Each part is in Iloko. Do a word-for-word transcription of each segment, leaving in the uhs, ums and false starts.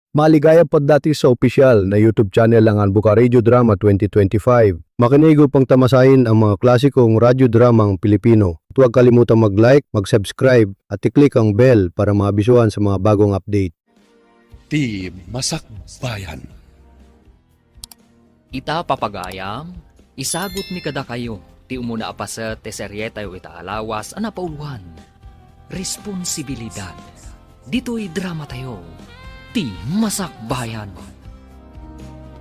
Maligayam pagdati sa opisyal na YouTube channel ng Anbuka Radio Drama twenty twenty-five. Makinig upang tamasain ang mga klasikong radyo dramang Pilipino. At huwag kalimutang mag-like, mag-subscribe, at i-click ang bell para maabisuhan sa mga bagong update. Ti Masakbayan. Ita papagayam, isagutmi kadakayo ti umuna a paset ti serietayo ita a lawas a napauluan, Responsibilidad. Ditoy dramatayo, Ti Masakbayan.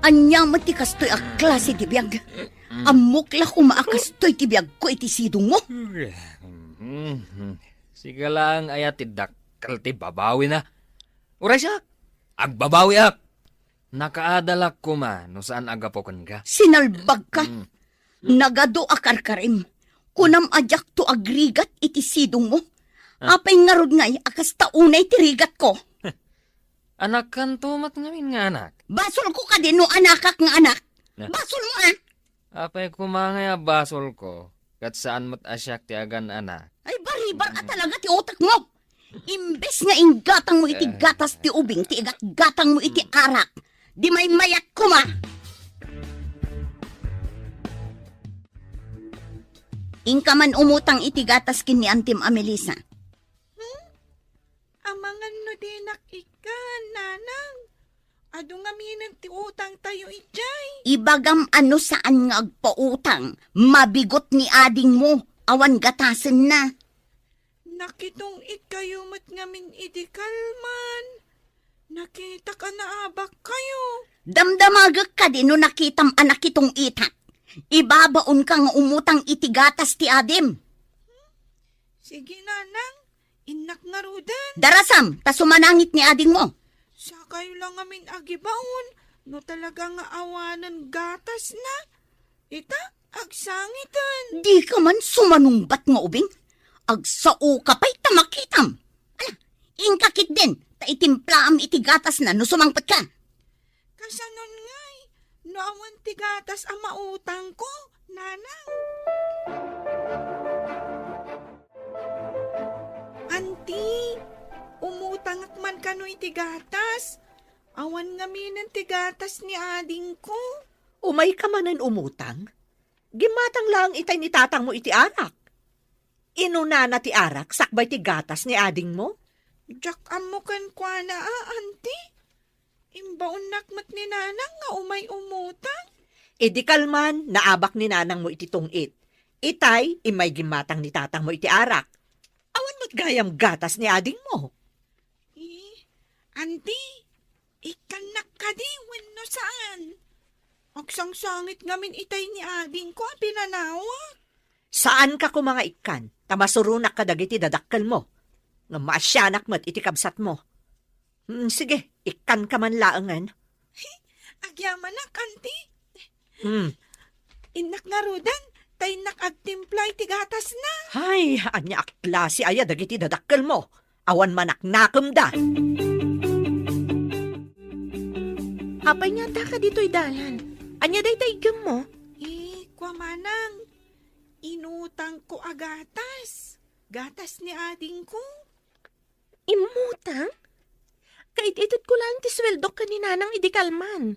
Ania met ti kastoy a klase ti biag? Ammok la koma a kastoy ti biagko iti sidongmo. Sika laeng aya ti dakkel ti babawina? Uray siak, agbabawiak. Nakaadalak koma no saan a gapu kenka. Sinalbagka. Mm. Nagadu a karkarim. Kunam a diakto agrigat iti sidongmo. Ah. Apay ngarud ngay a kasta unay ti rigatko? Anakkanto met ngamin nga anak. Basolko kadi no anakak nga anak? Ah. Basolmo, ah. Apay koma ngay a basolko, ket saan met a siak ti agan-anak. Ay, baribar a talaga ti utekmo! Imbes nga inggatangmo iti gatas ti ubing ti igatgatangmo iti arak, di maymayat koma! Inka man umutang iti gatas ken ni Antim a Melissa. Hmm? Amangan no dinak ikkan, Nanang. Adu ngaminen ti utangtayo idiay. Ibagam a no saan nga agpautang, mabigot ni adingmo, awan gatasenna. Nakitong-itkayo met ngamin idi kalman. Nakitak a naabakkayo. Damdamagek kadi no nakitam a nakitong-itak. Ibabaonka nga umutang iti gatas ti adim. Sige, Nanang. Innak ngaruden. Darasam, ta sumanangit ni adingmo. Sakayo la ngamin agibaon, no talaga nga awanen gatasna. Ita, agsangiten. Dika man sumanungbat nga ubing? Agsaoka pay ta makitam. Ala, inka ketdin, ta itimplaam iti gatasna no sumangpetka. Kasanon ngay, no awan ti gatas a mautangko, Nanang? Anti, umutangak man kano iti gatas. Awan ngaminen ti gatas ni adingko. Umayka manen umutang? Gimmatang laeng itay ni tatangmo iti arak. Inunana ti arak sakbay ti gatas ni adingmo? Diak ammo kenkuana a, Anti. Imbaonnak met ni Nanang nga umay umutang. Idi kalman, naabak ni nanangmo iti tungit. Itay, immay gimmatang ni tatangmo iti arak. Awan met gayam gatas ni adingmo. Eh, Anti, ikkannak kadi wenno saan? Agsangsangit ngamin itay ni adingko a pinanawak. Saanka koma nga ikkan, ta masuronak kadagiti dadakkelmo. Ngem maasianak met iti kabsatmo. Hmm, sige, ikkanka man laengen. Agyamanak, Anti. Hmm. Innak ngaruden, ta innak agtimpla iti gatasna. Hay, ania a klase aya dagiti dadakkelmo? Awan manaknakemda. Apay nga addaka ditoy dalan? Ania dayta iggemmo? Eh, kua manang, inutangko a gatas. Gatas ni adingko. Immutang? Kait-itedko laeng ti sueldok ken ni Nanang idi kalman.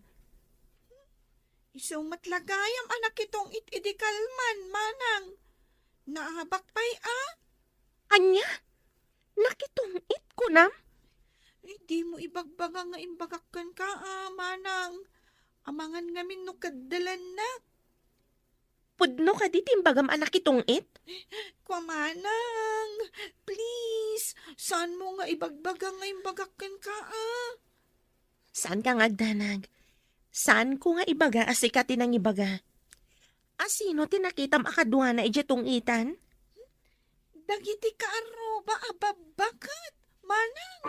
Isu met la gayam a nakitong-it idi kalman, Manang. Naabak pay a? Ania? Nakitong-it, kunam? Eh, dimo ibagbaga nga imbagak kenka a, Manang. Amangan ngamin no kaddalannak. Pudno kadi ti imbagam a nakitong-it? Kua manang, please, saanmo nga ibagbaga nga imbagak kenka a? Saanka nga agdanag. Saanko nga ibaga a sika ti nangibaga. A sino ti nakitam a kaduana idiay tong-itan? Dagiti kaarruba a babbaket, manang.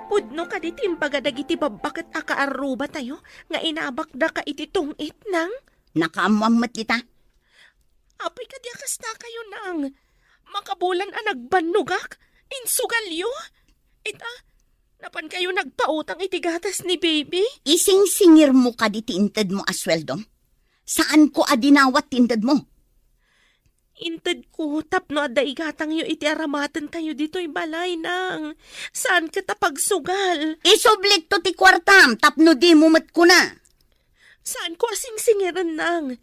Pudno kadi ti imbaga dagiti babbaket a kaarrubatayo nga inabakdaka iti tong-it, nang? Nakaammoam met dita. Apay kadi a kastakayo, nang? Makabulan a nagbannogak, insugalyo. Ita, napankayo nagpautang iti gatas ni baby? Isingsingirmo kadi ti intedmo a sueldom? Saanko a dinawat ti intedmo. Intedko tapno adda igatangyo iti aramatentayo ditoy balay, nang. Saan ket a pagsugal. Isublikto ti kuartam tapno dimo met kuna. Saanko a singsingiren, nang.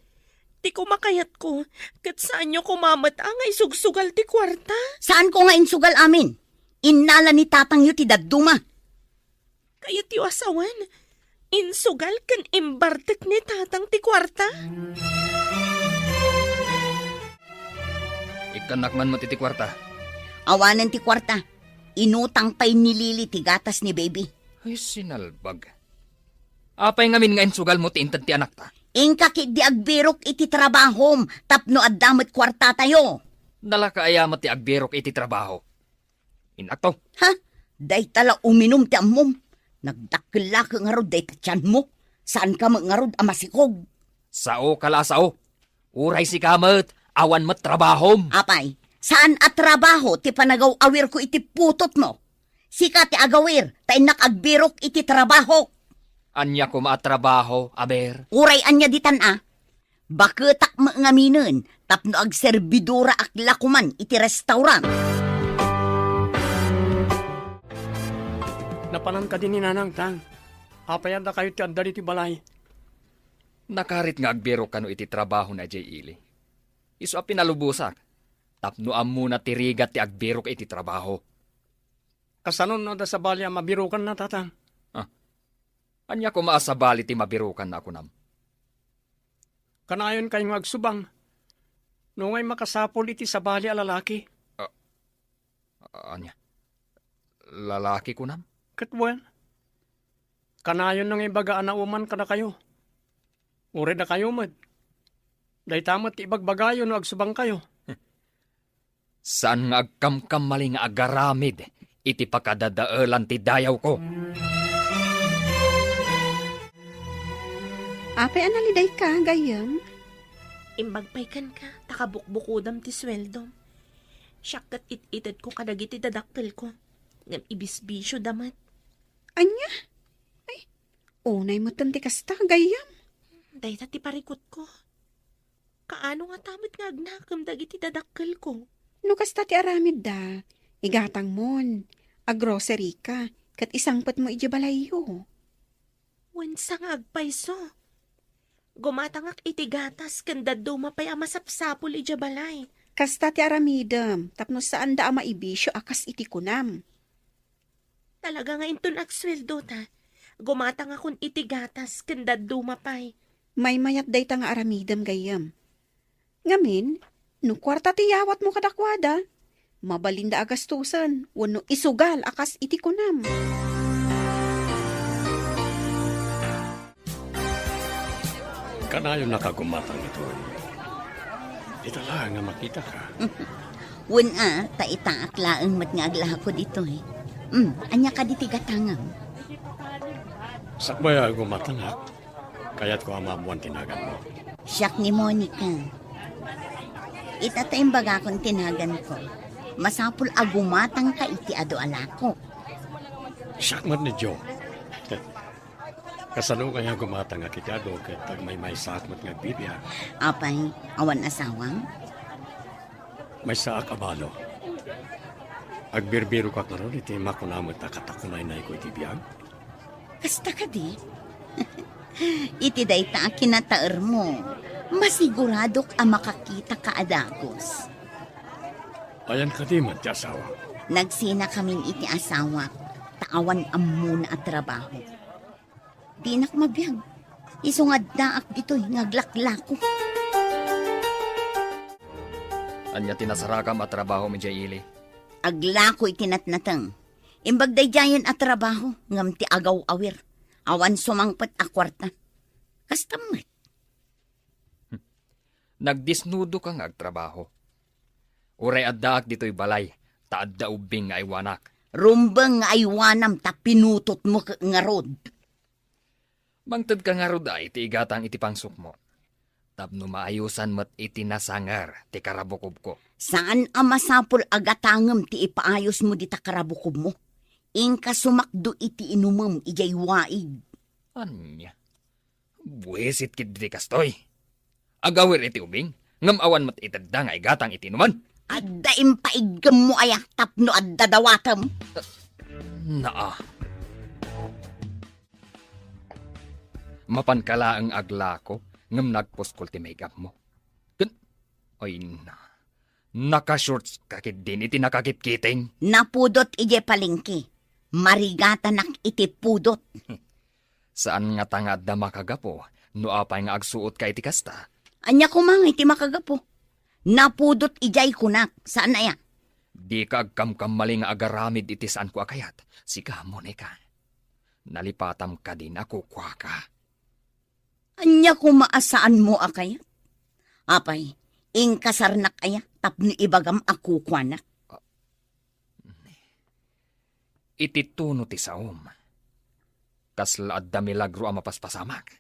Ti kumakayatko, ket saanyo koma met a nga isugsugal ti kuarta. Saanko nga insugal amin. Innala ni tatangyo ti dadduma. Kayatyo a sawen, insugal ken imbartek ni tatang ti kuarta? Ikkannak man met iti kuarta. Awanen ti kuarta. Inutang pay ni Lily ti gatas ni baby. Ay, sinalbag. Apay ngamin nga insugalmo ti inted ti anakta? Inka ketdi agbirok iti trabahom tapno adda met kuartatayo. Nalaka aya met ti agbirok iti trabaho? Innakto. Ha? Dayta la uminum ti ammom. Nagdakkel la ngarud dayta tianmo. Saanka met ngarud a masikog. Saoka la a sao. Uray sika met, awan met trabahom. Apay, saan a trabaho ti panagaw-awirko iti putotmo? Sika ti agawir, ta innak agbirok iti trabaho. Ania koma a trabaho, aber? Uray ania ditan a? Baketak met ngaminen tapno agserbidoraak la koman iti restaurant. Napanan kadi ni Nanang, Tang? Apay a dakayo ti adda ditoy balay? Nakarit nga agbirok kano iti trabaho na Jay Ili. Isu a pinalubosak, tapno ammona ti rigat ti agbirok iti trabaho. Kasano no adda sabali a mabirokanna, Tatang? Ah, ania koma a sabali ti mabirokanna a kunam? Kanayon kay nga agsubang. No ngay makasapul iti sabali a lalaki. Ah, ania? Lalaki kunam? Ket wen, kanayon nga ibaga a nauman kadakayo. Uray dakayo met. Dayta met ti ibagbagayo no agsubangkayo. Saan nga agkamkamali nga agaramid iti pakadadaelan ti dayawko. Apay a nalidayka, gayyem? Imbag pay kenka, ta kabukbukodam ti sueldom. Siak ket it-itedko kadagiti dadakkelko, ngem ibisbisioda met. Ania? Ay, unay metten ti kasta, gayyem. Dayta ti parikutko. Kaano ngata met nga agnakem dagiti dadakkelko? No kasta ti aramidda, igatangmon, agrocery ka, ket isangpetmo idiay balayyo. Wen sa nga agpayso. Gumatangak iti gatas ken dadduma pay a masapsapul idiay balay. Kasta ti aramidem tapno saanda a maibisio a kas iti kunam. Talaga nga inton agsueldo ta, gumatangakon iti gatas ken dadduma pay. Maymayat dayta nga aramidem, gayyem. Ngamin, no kuarta ti yawatmo kadakuada, mabalinda a gastusen wenno isugal a kas iti kunam. Kanayon a kagumatang ditoy. Ita laeng a makitaka. Wen a, ta itaak laeng met nga aglako ditoy. Hmm, ania kadi ti gatangem? Sakbay a gumatangak, kayatko a maammoan ti naganmo. Siak ni Monica. Ita ta imbagakon ti naganko. Masapul a gumatangka iti adu a lako. Siak met ni Joe. Kasano kaya gumatangak iti adu ket agmaymaysaak met nga agbibiag? Apay, awan asawam? Maysaak a balo. Agbirbirokak ngarud iti makuna met a katakunaynayko iti biag. Kasta kadi? Iti dayta a kinataermo, masiguradok a makakitaka a dagus. Ayan kadi met ti asawa? Nagsinakamin iti asawak, ta awan ammona a trabaho. Dinak mabiag. Isu nga addaak ditoy nga aglaklako. Ania ti nasarakam a trabaho, Miss Ili? Aglako iti natnateng. Imbag daydiayen a trabaho, ngem ti agaw-awir. Awan sumangpet a kuarta. Kasta met. Nagdisnudo ka nga agtrabaho. Uray addaak ditoy balay, ta adda ubbing nga aywanak. Rumbeng nga aywanam ta pinutotmo ket ngarud. Mangted ka ngarud a iti igatang iti pangsukmo. Tapno maayosan met iti nasanger ti karabukobko. Saan a masapul a gatangem ti ipaayosmo dita karabukobmo. Inka sumakdo iti inumem idiay waig. Ania? Buisit ketdi ti kastoy. Agawir iti ubing, Ngem awan met itedda nga igatang iti inuman. Adda impaiggem mo aya tapno adda dawatem? Naa. Mapanka laeng aglako, ngem nagpuskol ti maigapmo. Ken, ay na, naka-shorts ka ketdin iti nakakitkiting? Napudot idiay palengke. Marigatanak iti pudot. Saan ngata nga adda makagapu no apay nga agsuotka iti kasta? Ania koma nga iti makagapu? Napudot idiay kunak, saan aya? Dika agkamkamali nga agaramid iti saanko a kayat. Sika, Monica. Nalipatam kadin a kukuaka. Ania koma a saanmo a kayat? Apay, inkasarnak aya tapno ibagam a kukuanak? Iti tono ti saom, kasla adda milagro a mapaspasamak.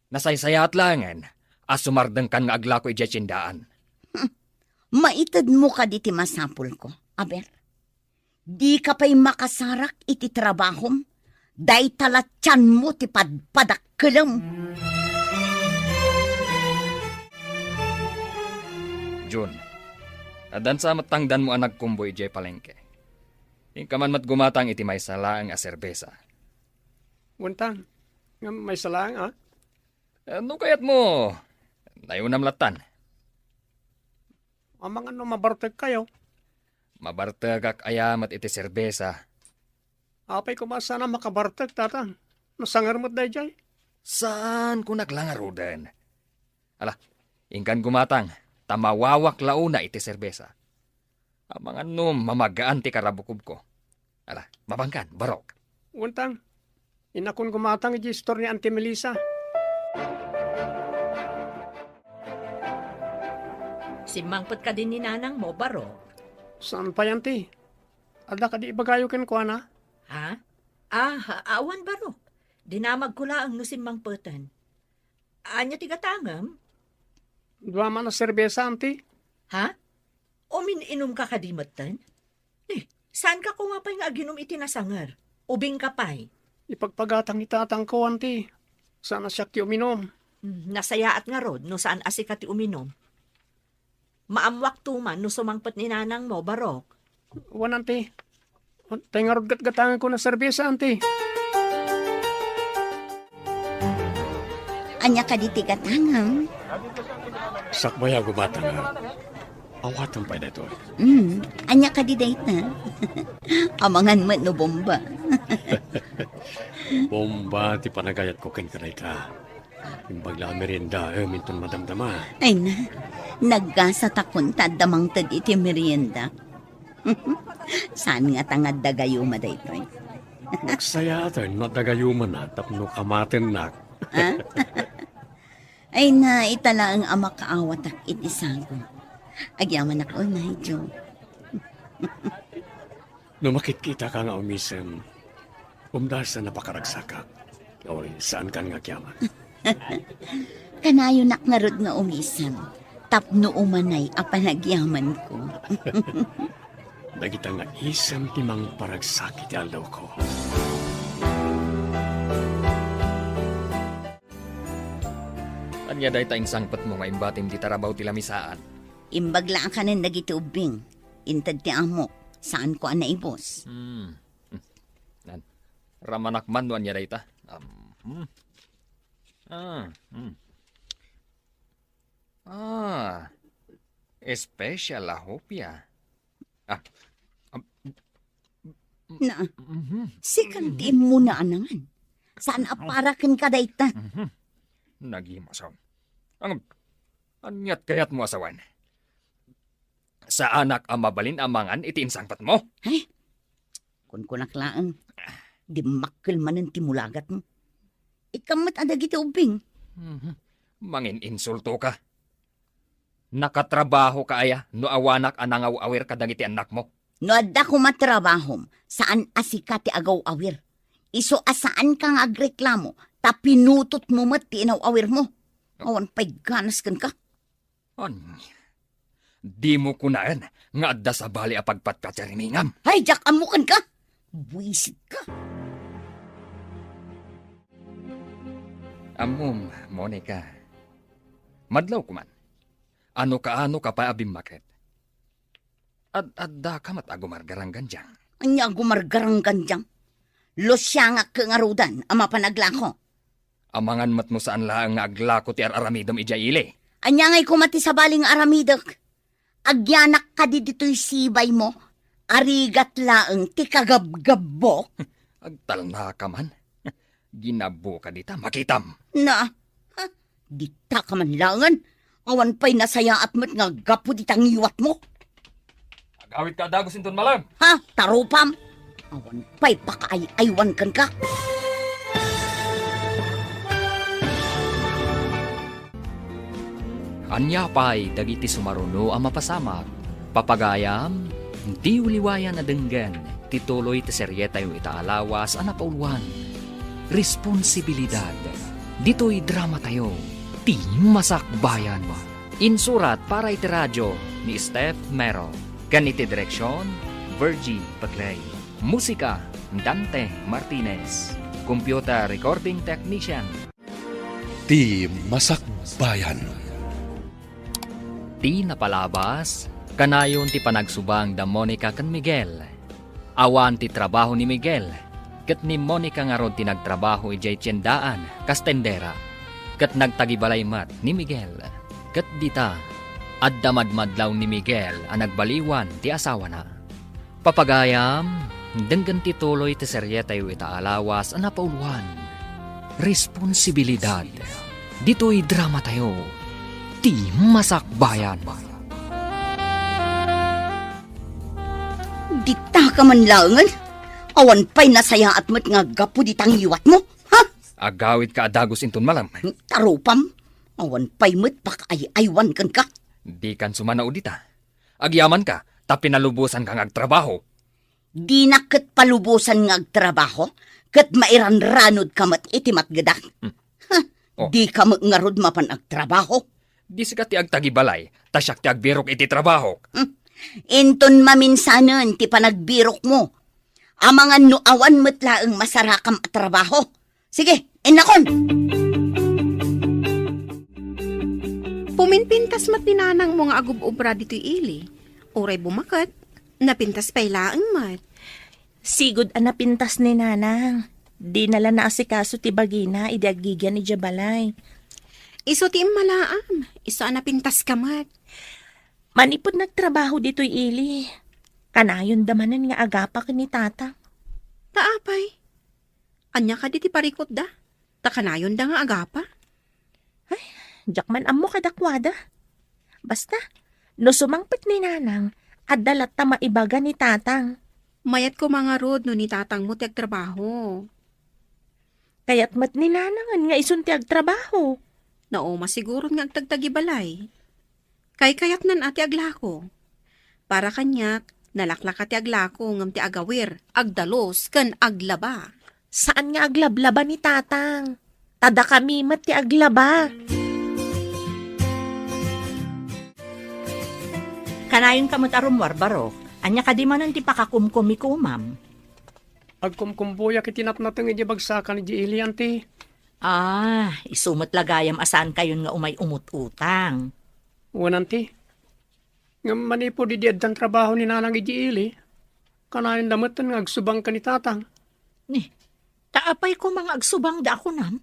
Nasaysayaat laengen a sumardengkan nga aglako idiay tiendaan. Maitedmo kadi ti masapulko, aber? Dika pay makasarak iti trabahom, dayta la tianmo ti padpadakkelem. Jun, addan sa met tangdanmo a nagkumboy idiay palengke. Inka man met gumatang iti maysa laeng a serbesa. Wen tang, ngem maysa laeng, a? Eh, no kayatmo, nayunam lattan. Amangan no mabartekkayo? Mabartekak aya met iti serbesa. Apay koma saan a makabartek, tatang? Nasanger met daydiay. Saan, kunak la ngaruden. Ala, inkan gumatang, ta mawawak la una iti serbesa. Amangan no mamagaan ti karabukobko. Ala, mabangkan, barok. Wen tang, inakon gumatang idiay istor ni Auntie Melissa. Simmangpet kadi ni nanangmo, barok? Saan pay, Auntie. Adda kadi ibagayo kenkuana? Ha? Ah, awan, barok. Dinamagko laeng no simmangpeten. Ania ti gatangem? Dua man a serbesa, Auntie. Ha? Umin-inumka kadi metten? Eh, saanka koma pay nga aginum iti nasanger? Ubingka pay. Ipagpagatang ni tatangko, Auntie. Saan a siak ti uminum. Hmm, nasayaat ngarud no saan a sika ti uminum. Maammoakto man no sumangpet ni nanangmo, barok. Wen, Auntie. Tay ngarud gatgatangenko na serbesa, Auntie. Ania kadi ti gatangem? Sakbay a gumatang. Awatem pay daytoy. Hmm, ania kadi dayta? Amangan met no bomba. Bomba ti panagayatko kenka dayta. Imbag la a meriendaem inton madamdama. Ay na, naggasatakon ta adda mangted iti merienda. Saan ngata nga adda gayuma daytoy? Nagsayaaten no adda gayumana tapno kamatennak. Ah? Ay na, ita laeng a makaawatak iti sago. Agyamanak unay, Joe. No makitkitaka nga umisem, umdasan a pakaragsakak. Oy, saankan nga agyaman. Kanayonak ngarud nga umisem, tapno umanay a panagyamanko. Dagita nga isem ti mangparagsak iti aldawko. Ania dayta insangpetmo nga imbatim ti tarabaw ti lamisaan? Imbag la a kanen dagiti ubbing. Inted ti amok, saanko a naibus. Hmm. Nan, ramanak man no ania dayta. Um, hmm. Ah, hmm. Ah, special a hopia. Ah, um, Na, mhm. Sikan ti immuna a nangan. Saan a para kenka dayta? Mhm. Nagimasom. Ang, aniat kayatmo a sawen? Saanak a mabalin a mangan iti insangpetmo? Ay, kunkunak laeng, dimmakkel manen ti mulagatmo. Ikkam met a dagiti ubbing. Mhm. Mangin-insulto ka. Nakatrabaho ka aya no awanak a nangaw-awir kadagiti annakmo? No adda koma trabahom, saan a sika ti agaw-awir. Isu a saanka nga agreklamo, ta pinutotmo met ti inaw-awirmo. Awan pay ganas kenka. Ania? Dimo kunaen nga adda sabali a pagpatpatiarimingam? Ay, diak ammo kenka! Buisit ka! Ammom, Monica, Madlawko man. Ano kaano ka pay a bimmaket? Ad-adda ka met a gumargaranggandiang. Ania a gumargaranggandiang? Lusiangak ngaruden a mapan aglako. Amangan met no saan laeng nga aglako ti ar-aramidem idiay ili. Ania ngay koma ti sabali nga aramidek? Agyanak kadi ditoy sibaymo? Arigat laeng ti kagabgabbok? Agtalnaka man. Ginabbuka dita, makitam. Na, ha? Dita ka man laengen. Awan pay nasayaat met nga gapu dita ngiwatmo. Agawidka a dagus inton malem. Ha? Tarupam? Awan pay pakaay-aywan kenka. Ania pay dagiti sumaruno a mapasamak? Papagayam, diyo liwayan a denggen ti tuloy ti serietayo ita a lawas a napauluan, Responsibilidad. Ditoy dramatayo, Ti Masakbayan. Insurat para iti radio ni Steph Mero, ken iti direksion, Virgie Paclay. Musika, Dante Martinez. Computer recording technician, Ti Masakbayan. Ti napalabas, kanayon ti panagsubang da Monica ken Miguel. Awan ti trabaho ni Miguel, ket ni Monica ngarud ti nagtrabaho idiay tiendaan kas tendera. Ket nagtagibalay met ni Miguel. Ket dita, adda madmadlaw ni Miguel a nagbaliwan ti asawana. Papagayam, denggen ti tuloy ti serietayo ita a lawas a napauluan, Responsibilidad. Ditoy dramatayo, Ti Masakbayan. Dita ka man laengen? Awan pay nasayaat met nga gapu dita ngiwatmo, ha? Agawidka a dagus inton malem. Tarupam, awan pay met pakaay-aywan kenka. Dikan sumanao dita. Agyamanka, ta pinalubosanka nga agtrabaho. Dinak ket palubosan nga agtrabaho, ket mairanranodka met iti matgedak. Hmm. Huh, oh. Dika met ngarud mapan agtrabaho. Di sika ti agtagibalay, ta siak ti agbirok iti trabahok. Hmm. Inton maminsanen ti panagbirokmo. Amangan no awan met laeng masarakam a trabaho. Sige, innakon! Puminpintas met ni nanangmo nga agub-ubra ditoy ili. Uray bumaket, napintas pay laeng met. Sigud a napintas ni nanang. Dina la naasikaso ti bagina idi aggigian idiay balay. Isu ti immalaam, isu a napintaska met. Manipud nagtrabaho ditoy ili, kanayonda manen nga agapa ken ni tata. Ta apay? Ania kadi ti parikutda? Ta kanayonda nga agapa? Ay, diak man ammo kadakuada. Basta, no sumangpet ni nanang, adda latta maibaga ni tatang. Mayat koma ngarud no ni tatangmo ti agtrabaho. Kayat met ni nanangen nga isun ti agtrabaho. Nauma siguron nga agtagtagibalay. Kaykayatnan a ti aglako. Para kaniak, nalaklaka ti aglako ngem ti agawir, agdalus, ken aglaba. Saan nga aglablaba ni tatang. Ta dakami met ti aglaba. Kanayonka met a rummuar, Barok. Ania kadi manen ti pakakumkumikumam? Agkumkumbuyak iti natnateng idiay bagsakan idiay ili, anti. Ah, isu met la gayam a saankayon nga umay umut-utang. Wen, anti. Ngem manipud idi addan trabaho ni nanang idiay ili, kanayonda metten nga agsubang ken ni tatang. Ni, ta apay koma nga agsubangda a kunam?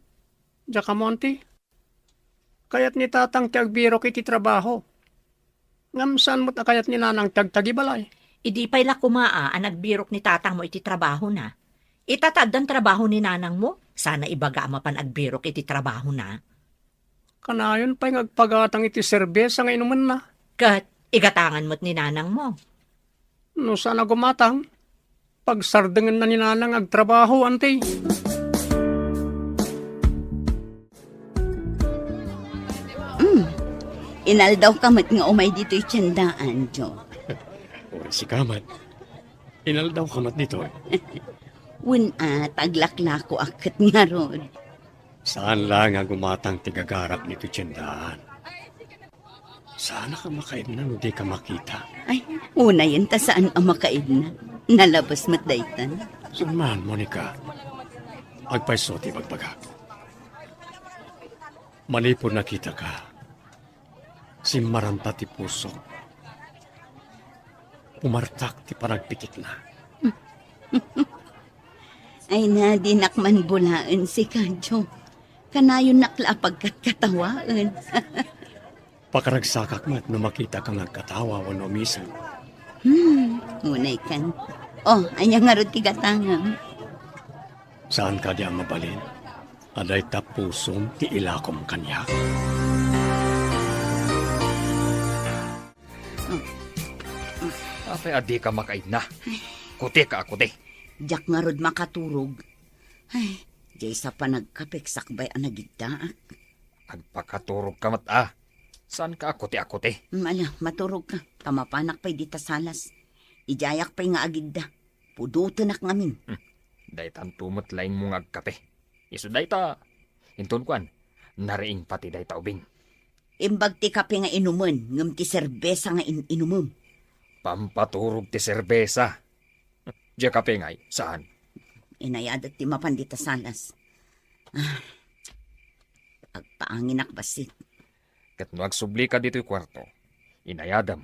Diak ammo, anti. Kayat ni tatang ti agbirok iti trabaho. Ngem saan met a kayat ni nanang ti agtagibalay. Idi pay la koma a, a nagbirok ni tatangmo iti trabahona. Ita ta addan trabaho ni nanangmo, saan a ibaga a mapan agbirok iti trabahona. Kanayon pay nga agpagatang iti serbesa nga inumenna. Ket igatangan met ni nanangmo. No saan a gumatang, pagsardengenna ni nanang nga agtrabaho, anti. Mm. Inaldawka met nga umay ditoy tiendaan, Jo. Uray sika met. Inaldawka met ditoy. Wen a, ta aglaklakoak ket ngarud. Saan la nga gumatang ti gagarak ditoy tiendaan. Saanak a makaidna no dika makita. Ay, unayen ta saan a makaidna. Nalabas met daytan. Saan man, Monica? Agpayso ti ibagbagak. Manipud nakitaka, Simmaranta ti pusok. Pumartak ti panagpikitna. Ay na, dinak man bulaen sika, Jo. Kanayonnak la a pagkatkatawaen. Pakaragsakak met no makitak nga agkatawa wenno umiseng. Hmm, unay kan. Oh, ania ngarud ti gatangem? Saan kadi a mabalin a dayta pusom ti ilakom kaniak? Apay a dika makaidna? Kutek a kuti. Diak ngarud makaturog. Ay, diay sa panagkapek sakbay a nagiddaak. Agpakaturogka met a. Saanka a kuti a kuti? Mm, ala, maturogka. Ta mapanak pay dita salas. Idiayak pay nga agidda. Pudotenak ngamin. Hmm. Daytanto met laingmo nga agkape. Isu dayta, inton kuan, nariing pati dayta ubing. Imbag ti kape nga inumen, ngem ti serbesa nga in-inumem. Pampaturog ti serbesa. Diay kape ngay, saan? Inayadek ti mapan dita salas. Ah, agpaanginak bassit. Ket no agsublika ditoy kuarto, inayadem,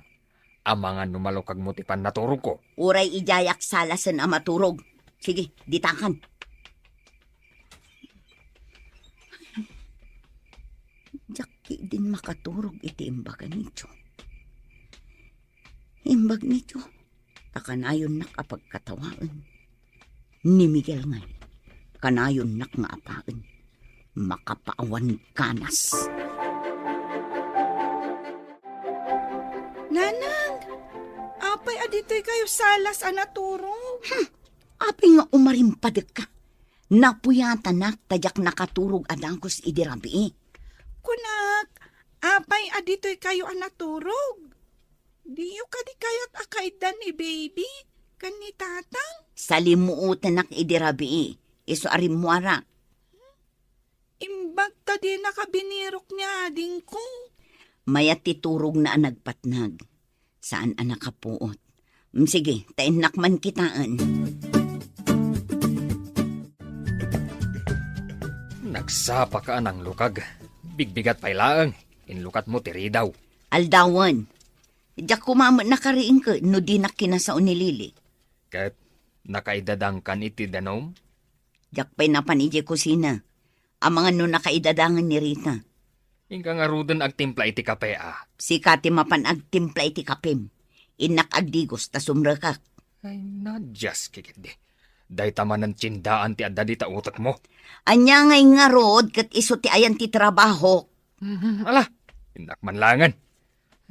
amangan no malukagmo ti pannaturogko. Uray idiayak salasen a maturog. Sige, ditakan. Diak ketdin makaturog iti imbaga ni Jo. Imbag ni Jo, ta kanayonnak a pagkatawaen. Ni Miguel ngay, kanayonnak nga apaen. Makapaawan kanas. Nanang, apay a ditoy kayo salas a naturog? Hmm, apay nga umarimpadek ka? Napuyatanak ta diak nakaturog a dagus idi rabii. Kunak, apay a ditoy kayo a naturog? Diyo kadi kayat a kaiddan ni baby ken ni tatang? Salimuotenak idi rabii, isu a rimmuarak. Imbag ta dinaka binirok ni adingko. Mayat ti turogna a nagpatnag. Saan a nakapuot. Mm, sige, ta innak man kitaen. Nagsapaka a nanglukag. Bigbigat pay laeng. Inlukatmo ti ridaw. Aldawen. Diak koma met nakariingko no dinak kinasao ni Lily. Ket nakaidadangkan iti danum? Diak pay napan idiay kusina. Amangan no nakaidadangen ni Rita. Inka ngaruden agtimpla iti kape a. Sika ti mapan agtimpla iti kapem. Innak agdigos ta sumrekak. Ay, nadias kikitdi. Dayta manen tiendaan ti adda dita utekmo. Ania ngay ngarud ket isu ti ayan ti trabahok? Mhm, ala, innak man laengen.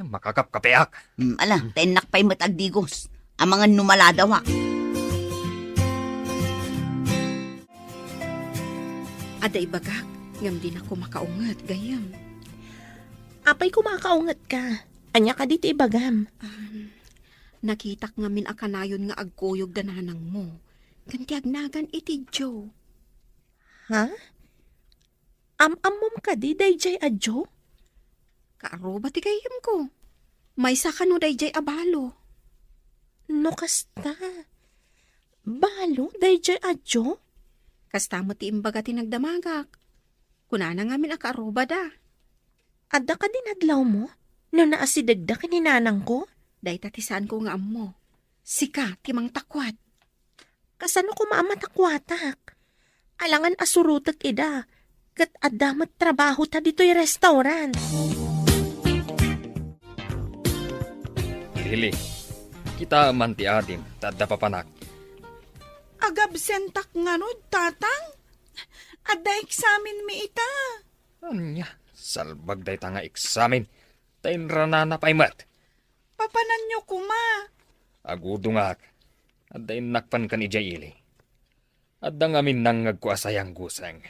Makakapkapeak. Mm, ala, ta innak pay met agdigos. Amangan no maladawak. Adda ibagak, ngem dinak koma kaunget, gayyem. Apay koma kaungetka? Ania kadi ti ibagam? Um, nakitak ngamin a kanayon nga agkuyog da nanangmo. Ken ti agnagan iti Joe. Ha? Am-ammom kadi daydiay a Joe? Kaaruba ti gayyemko. Maysa kano daydiay a balo. No kasta, balo daydiay a Joe? Kasta met ti imbaga ti nagdamagak. Kunana ngamin a kaarubada. Adda kadi nadlawmo no naasidegda ken ni nanangko? Dayta ti saanko nga ammo. Sika ti mangtakwat. Kasano koma a matakuatak? Alangan a surotek ida, ket adda met trabahota ditoy restaurant. Lily, kitaem man ti adim ta adda papanak. Agabsentak ngarud, Tatang? Adda eksamenmi ita. Ania, salbag dayta nga eksamen, ta inranana pay met. Papananyo koma. Agudongak. Adda innak pan ken idiay ili. Adda ngamin nangngegko a sayangguseng.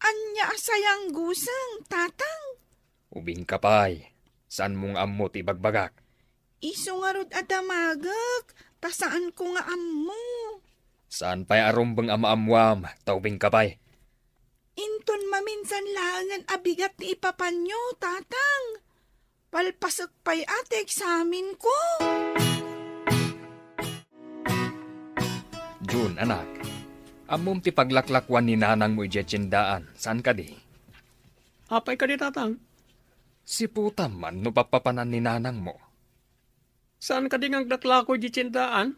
Ania a sayangguseng, Tatang? Ubingka pay. Saanmo nga ammo ti ibagbagak? Isu ngarud a damagek, ta saanko nga ammo. Saan pay a rumbeng a maammoam, ta ubingka pay. Inton maminsan laengen a bigat ti ipapanyo, Tatang. Palpasek pay a ti eksamenko. Jun, anak, ammom ti paglaklakuan ni nanangmo idiay tiendaan, saan kadi? Apay kadi, Tatang? Siputam man no pappapanan ni nanangmo. Saan kadi nga aglaklako idiay tiendaan?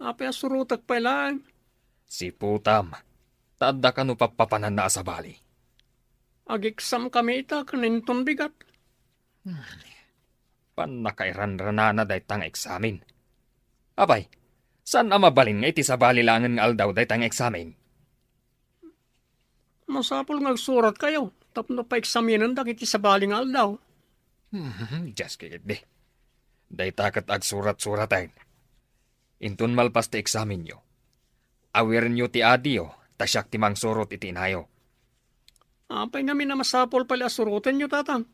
Apay a surotek pay laeng? Siputam, ta adda kano pappapananna a sabali. Ag-exam kami ita ken inton bigat. Pannakairanranana dayta nga eksamen. Apay, saan a mabalin nga iti sabali laengen nga aldaw dayta nga eksamen? Masapul nga agsuratkayo tapno paeksamenen dagiti sabali nga aldaw. Hmm, just kidding. Dayta ket agsurat-suraten. Inton malpas ti eksamenyo, awirenyo ti adiyo, ta siak ti mangsurot iti inayo. Apay ngamin a masapul pay a surotenyo, Tatang?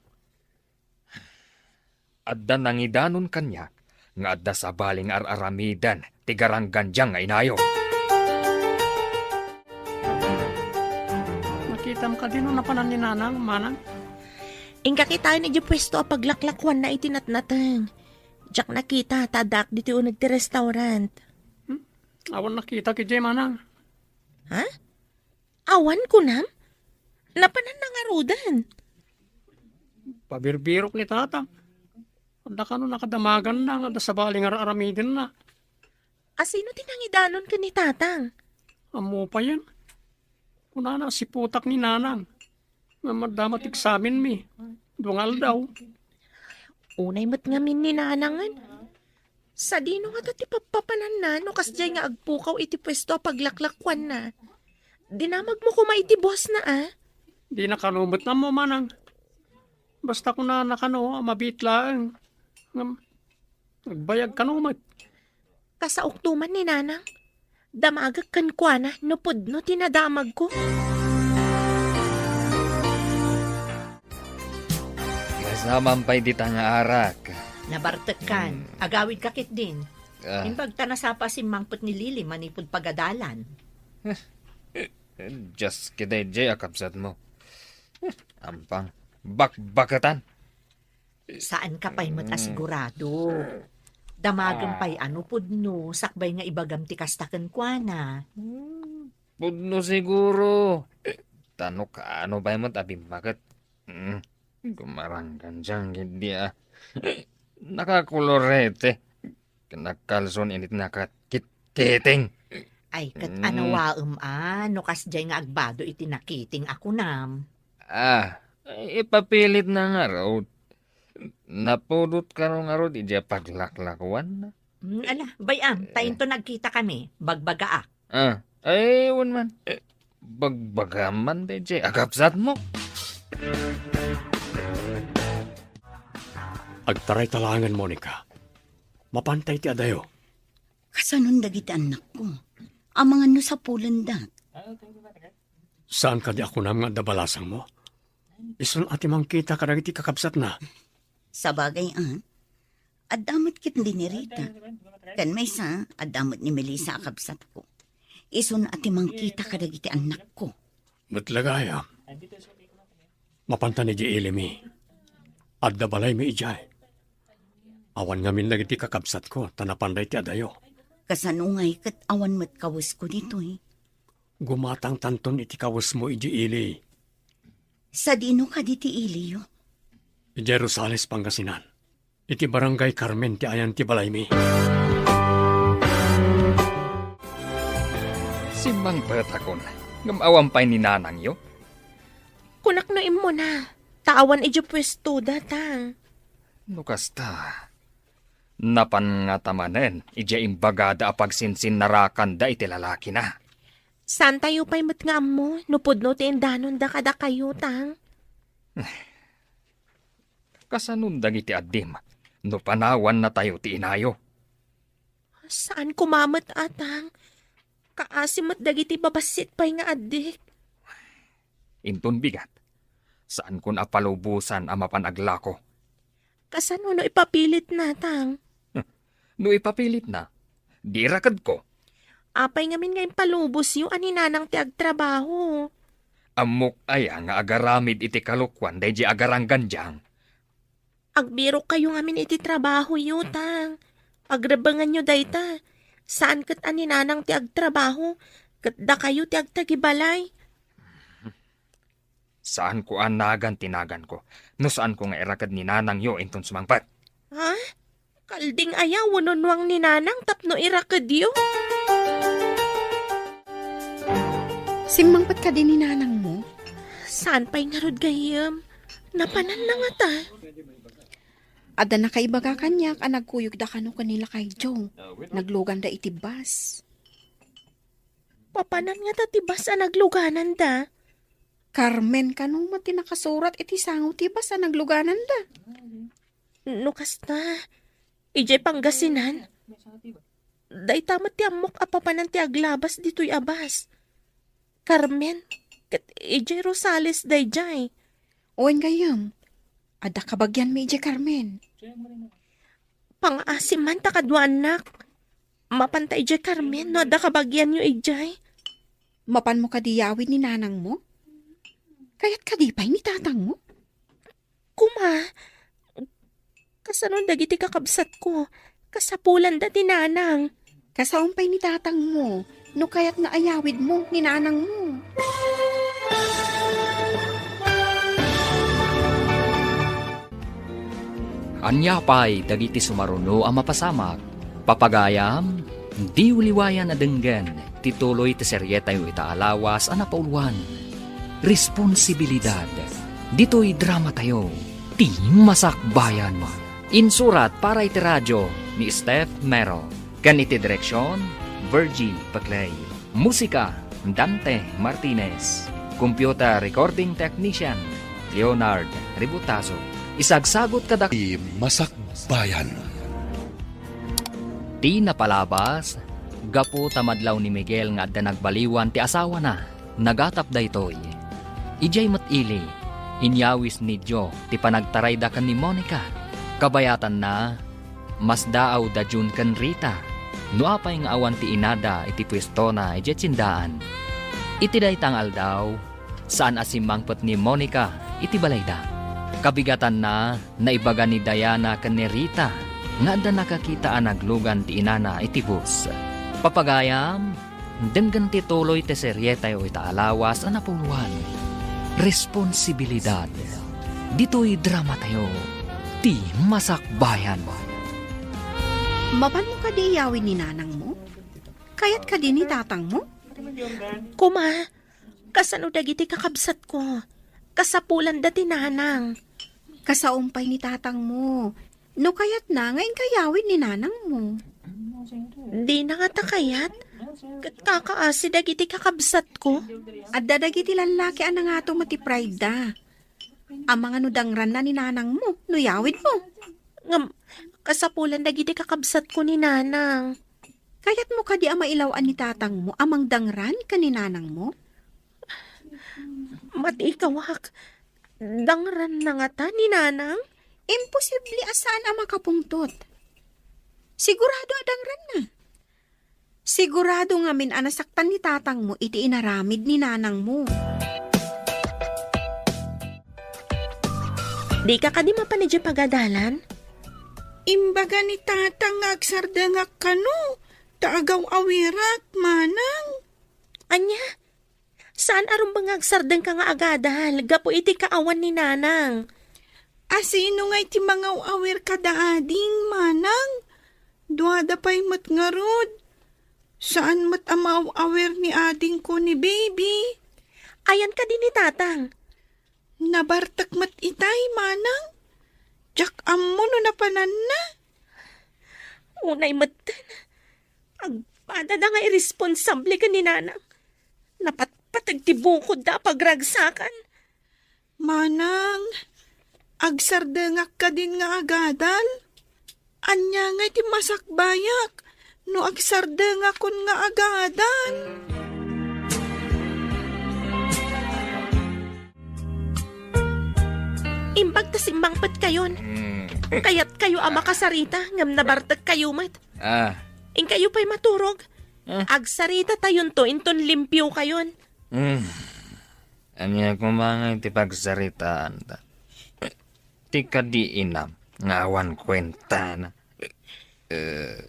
Adda nangidanon kaniak nga adda sabali nga ar-aramiden ti garanggandiang nga inayo. Nakitam kadi no napanan ni Nanang, Manang? Inka kitaen idiay puesto a paglaklakuanna iti natnateng. Diak nakita ta addaak ditoy uneg ti restaurant. Hmm? Awan nakitak idiay, Manang. Ha? Awan kunam? Napanan na ngaruden. Pabirbirok ni Tatang. Adda kano nakadamaganna nga adda sabali nga ar-aramidenna. Asino ti nangidanon ken ni Tatang? Ammo payen. Kunana, siputak ni Nanang. Nga madama ti eksamenmi. Dua nga aldaw. Unay met ngamin ni Nanangen. Sadino ngata ti pappapananna no kasdiay nga agpukaw iti puesto a paglaklakuanna? Dinamagmo koma iti bossna, a? Dina kano met ammo, Manang. Basta kunana kano a mabiit laeng. Ngem, agbayag kano met. Kasaokto man ni Nanang. Damagek kenkuana no pudno ti nadamagko. Masaman pay dita nga arak. Nabartekkan. Hmm. Agawidka ketdin. Ah. Imbag ta nasapa a simmangpet ni Lily manipud pagadalan. Just kidding, Jay, a kabsatmo. Ampang. Bakbaketan. Saanka pay met a sigurado. Damagem pay a no pudno, sakbay nga ibagam ti kasta kenkuana. Hmm, pudno siguro. Ta no kaano pay met a bimmaket. Hmm, gumaranggandiang ketdi a. Nakakolorete. Ken nagkalson init nga kat-, kit-, kiting. Ay, ket anawaem a, no kasdiay nga agbado iti nakiting a kunam. Ah, ipapilit na ngarud. Napudot kano ngarud idiay paglaklakuan? Hmm, ala, bay-am, ta inton nagkita kami, bagbagaak. Ah, ay, wen man. Bagbagam man, daydiay a kabsatmo. Agtaray ta laengen, Monica. Mapanta iti adayo. Kasanon dagiti annakko? Amangan no sapulendak. Saan kadi a kunam nga adda balasangmo? Isun a ti mangkita kadagiti kakabsatna. Sabagay, a. Adda met ket ni Nerita. Ken maysa, adda met ni Melissa a kabsatko. Isun a ti mangkita kadagiti annakko. Met la gayam. Mapantan idiay ilimi. Adda balaymi idiay. Awan ngamin dagiti kakabsatko, ta napanda iti adayo. Kasano ngay ket awan met kawesko ditoy? Gumatangtanton iti kawesmo idiay ili. Sadino kadi ti iliyo? Idiay Rosales, Pangasinan. Iti Barangay Carmen ti ayan ti balaymi. Simmangpetakon, ngem awan pay ni nanangyo? Kunak no immuna, ta awan idiay puestoda, Tang. No kasta, napan ngata manen idiay imbagada a pagsinsinnarakanda iti lalakina. Saantayo pay met nga ammo no pudno ti indanonda kadakayo, Tang. Kasanon dagiti addim no panawannatayo ti inayo? Saan koma met, a, Tang. Kaasi met dagiti babassit pay nga addik. Inton bigat, saankon a palubosan a mapan aglako. Kasano no ipapilitna, Tang? No ipapilitna, di rakedko. Apay ngamin nga impalubosyo a ni nanang ti agtrabaho? Ammok aya nga agaramid iti kalokuan daydiay agaranggandiang? Agbirokkayo ngamin iti trabahoyo, Tang. Agrebbenganyo dayta. Saan ket a ni nanang ti agtrabaho, ket dakayo ti agtagibalay. Saanko a nagan ti naganko no saanko nga iraked ni nanangyo inton sumangpet. Ha? Kalding aya wenno nuang ni nanang tapno irakedyo? Simmangpet kadi ni nanangmo? Saan pay ngarud gayyem? Napananna ngata. Adda nakaibaga kaniak a nagkuyogda kano ken ni Lakay Joe. Nagluganda iti bus. Papanan ngata ti bus a naglugananda? Carmen kano met ti nakasurat iti sango ti bus a naglugananda. No kasta, idiay Pangasinan, dayta met ti ammok a papanan ti aglabas ditoy a bus. Carmen, ket idiay Rosales daydiay. Wen gayyem, adda kabagianmi idiay Carmen. Pangaasim man ta kaduaannak. Mapanta idiay Carmen no adda kabagianyo idiay. Mapanmo kadi yawid ni nanangmo? Kayat kadi pay ni tatangmo? Kuma, kasano dagiti kakabsatko? Kasapulanda ti nanang. Kasaom pay ni tatangmo, no kayat nga ayawidmo ni nanangmo. Ania pay dagiti sumaruno a mapasamak? Papagayam, diyo liwayan a denggen ti tuloy ti serietayo ita a lawas a napauluan, Responsibilidad. Ditoy dramatayo, Ti Masakbayan. Insurat para iti radio ni Steph Mero. Ken iti direksion, Virgie Paclay. Musika, Dante Martinez. Computer recording technician, Leonard Ributazo. Isagsagot kada Ti Masakbayan. Ti napalabas, gapu ta madlaw ni Miguel nga adda nagbaliwan ti asawana, nagatap daytoy. Idiay met ili, inyawis ni Joe ti panagtarayda ken ni Monica. Kabayatanna, masdaawda June ken Rita, no apay nga awan ti inada iti puestona idiay tiendaan. Iti dayta nga aldaw, saan a simmangpet ni Monica iti balayda. Kabigatanna, naibaga ni Diana ken ni Rita nga adda nakakita a naglugan ti inana iti bus. Papagayam, denggen ti tuloy ti serietayo ita a lawas a napauluan, Responsibilidad. Ditoy dramatayo, Ti Masakbayan. Mapanmo kadi iyawid ni nanangmo? Kayat kadi ni tatangmo? Kuma, kasano dagiti kakabsatko? Kasapulanda ti nanang. Kasaom pay ni tatangmo. No kayatna nga inka iyawid ni nanangmo. Dina ngata kayat? Ket kakaasi dagiti kakabsatko. Adda dagiti lallaki a nangato met ti pride da. Amangan no dangranna ni nanangmo no iyawidmo. Ngem, kasapulan dagiti kakabsatko ni nanang. Kayatmo kadi a mailaw-an ni tatangmo a mangdangran ken ni nanangmo? Mati ikawak, dangranna ngata ni nanang? Imposible a saan a makapungtot. Sigurado a dangranna. Sigurado ngamin a nasaktan ni tatangmo iti inaramid ni nanangmo. Dika kadi mapan idiay pagadalan? Imbaga ni tatang nga agsardengak kano, ta agaw-awirak, manang. Ania? Saan a rumbeng nga agsardengka nga agadal gapu iti kaawan ni nanang? A sino ngay ti mangaw-awir kada ading, manang? Duada pay met ngarud. Saan met a maaw-awir ni adingko ni baby. Ayan kadi ni tatang? Nabartek met itay, manang. Diak ammo no napananna. Unay metten. Agpadada nga irresponsable ken ni nanang. Napatpateg ti bukodda a pagragsakan. Manang, agsardengak kadin nga agadal? Ania ngay ti masakbayak no agsardengakon nga agadal? Imbag ta simmangpetkayon. Mm. Kayatkayo a makasarita ngem nabartekkayo met. Ah. Inkayo pay maturog. Ah. Agsaritatayon to inton limpiokayon. Mm. Ania koma ngay ti pagsaritaanta? Ti kadi inam nga awan kuentana. Eh.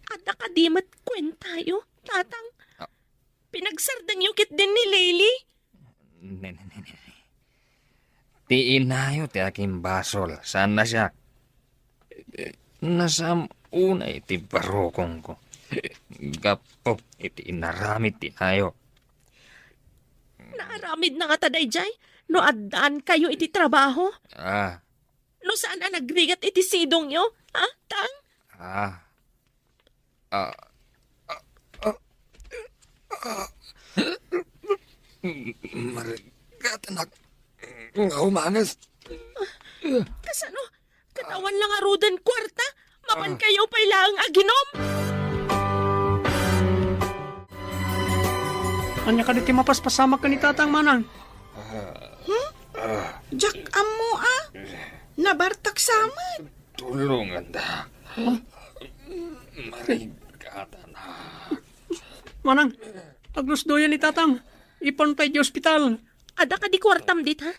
Adda kadi met kuentayo, tatang? Ah. Pinagsardengyo ketdin ni Lily? Ne, ne, ne, ne, ne. Ti inayo ti akimbasol, saan a siak. Nasaam unay ti barukongko gapu iti inaramid ti inayo. Naaramidna ngata daydiay no addaankayo iti trabaho? Ah. No saan a nagrigat iti sidongyo, ha, Tang? Ah. Ah. Ah. Ah. Ah. Marigatanak nga umanges. Kasano? Ket awan la ngaruden kuarta? Mapankayo pay laeng aginom? Ania kadi ti mapaspasamak ken ni Tatang, Manang? Hmm? Diak ammo a. Nabartak sa met. Tulonganda. Marigatanak. Manang, aglusdoyan ni Tatang. Ipan pay iti ospital. Adda kadi kuartam dita?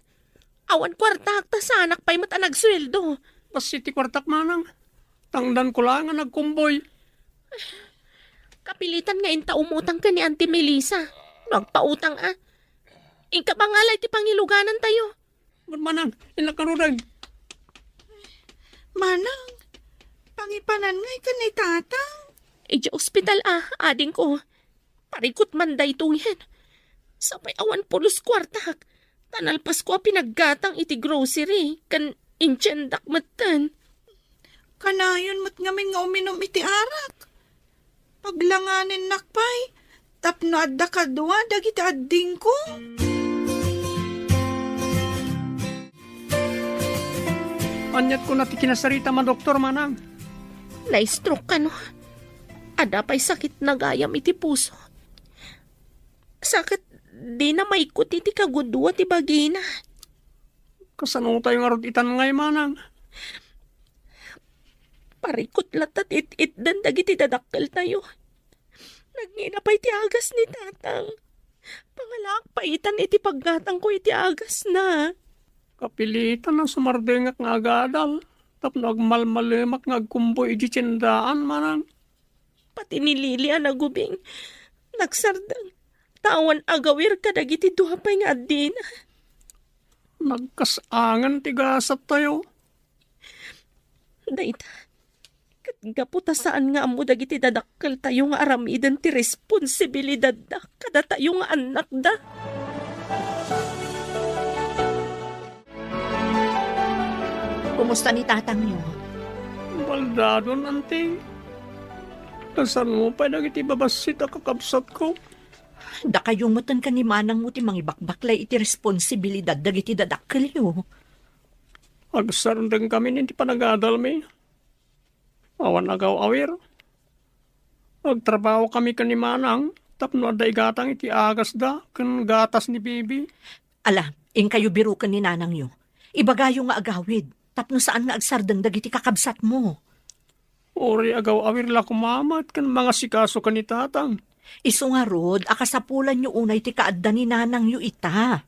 Awan kuartak ta saanak pay met a nagsueldo. Bassit ti kuartak, Manang. Tangdanko laeng a nagkumboy. Kapilitan nga inta umutang ken ni Auntie Melissa. No agpautang a. Inka pangala iti pangiluganantayo. Manang, innak ngaruden. Manang, pangipanan ngay ken ni Tatang. Idiay ospital a, adingko. Parikut man daytoyen. Sapay awan pulos kuartak, ta nalpasko a pinaggatang iti grocery ken intiendak metten. Kanayon met ngamin nga uminum iti arak. Paglanganinnak pay tapno adda kadua dagiti addingko. Aniat kuna ti kinasaritam a doktor, Manang? Na-stroke kano? Adda pay sakitna gayam iti puso. Sa ket dina maikut iti kagudua ti bagina. Kasano tayo ngarud itan ngay, Manang? Parikut latta ti it-itdan dagiti dadakkeltayo. Nagngina pay ti agas ni Tatang. Pangalaak pay itan iti paggatangko iti agasna. Kapilitan a sumardengak nga agadal tapno agmalmalemak nga agkumboy idiay tiendaan, Manang. Pati ni Lily a nagubing, nagsardeng, ta awan agawir kadagiti dua pay nga addina. Nagkas-angan ti gasattayo. Dayta, ket gapu ta saan nga ammo dagiti dadakkeltayo nga aramiden ti responsibilidadda kadatayo nga annakda. Kumusta ni tatangyo? Baldadon, Anti. Kasano pay dagiti babassit a kakabsatko? Dakayo metten ken ni manangmo ti mangibakbaklay iti responsibilidad dagiti dadakkelyo. Agsardengkami iti panagadalmi. Awan agaw-awir. Agtrabahokami ken ni manang tapno adda igatang iti agasda ken gatas ni Bibi. Ala, inkayo biroken ni nanangyo. Ibagayo nga agawid tapno saan nga agsardeng dagiti kakabsatmo. Uray agaw-awir la koma met ken mangasikaso ken ni tatang. Isu ngarud a kasapulanyo unay ti kaadda ni nanangyo ita.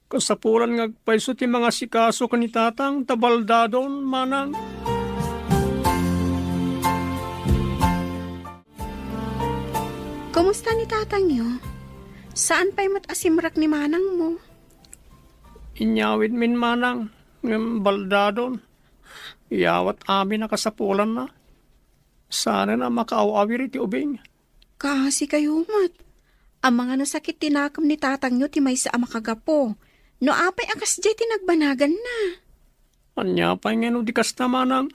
Kasapulan nga agpayso ti mangasikaso ken ni tatang ta baldadon, manang. Kumusta ni tatangyo? Saan pay met a simrek ni manangmo? Inyawidmin, manang, ngem baldadon. Iyawat amin a kasapulanna. Saanen a makaaw-awir iti ubing. Kaasikayo met. Amangan a sakit ti nakem ni tatangyo ti maysa a makagapu. No apay a kasdiay ti nagbanaganna? Ania pay ngeno di kasta, manang?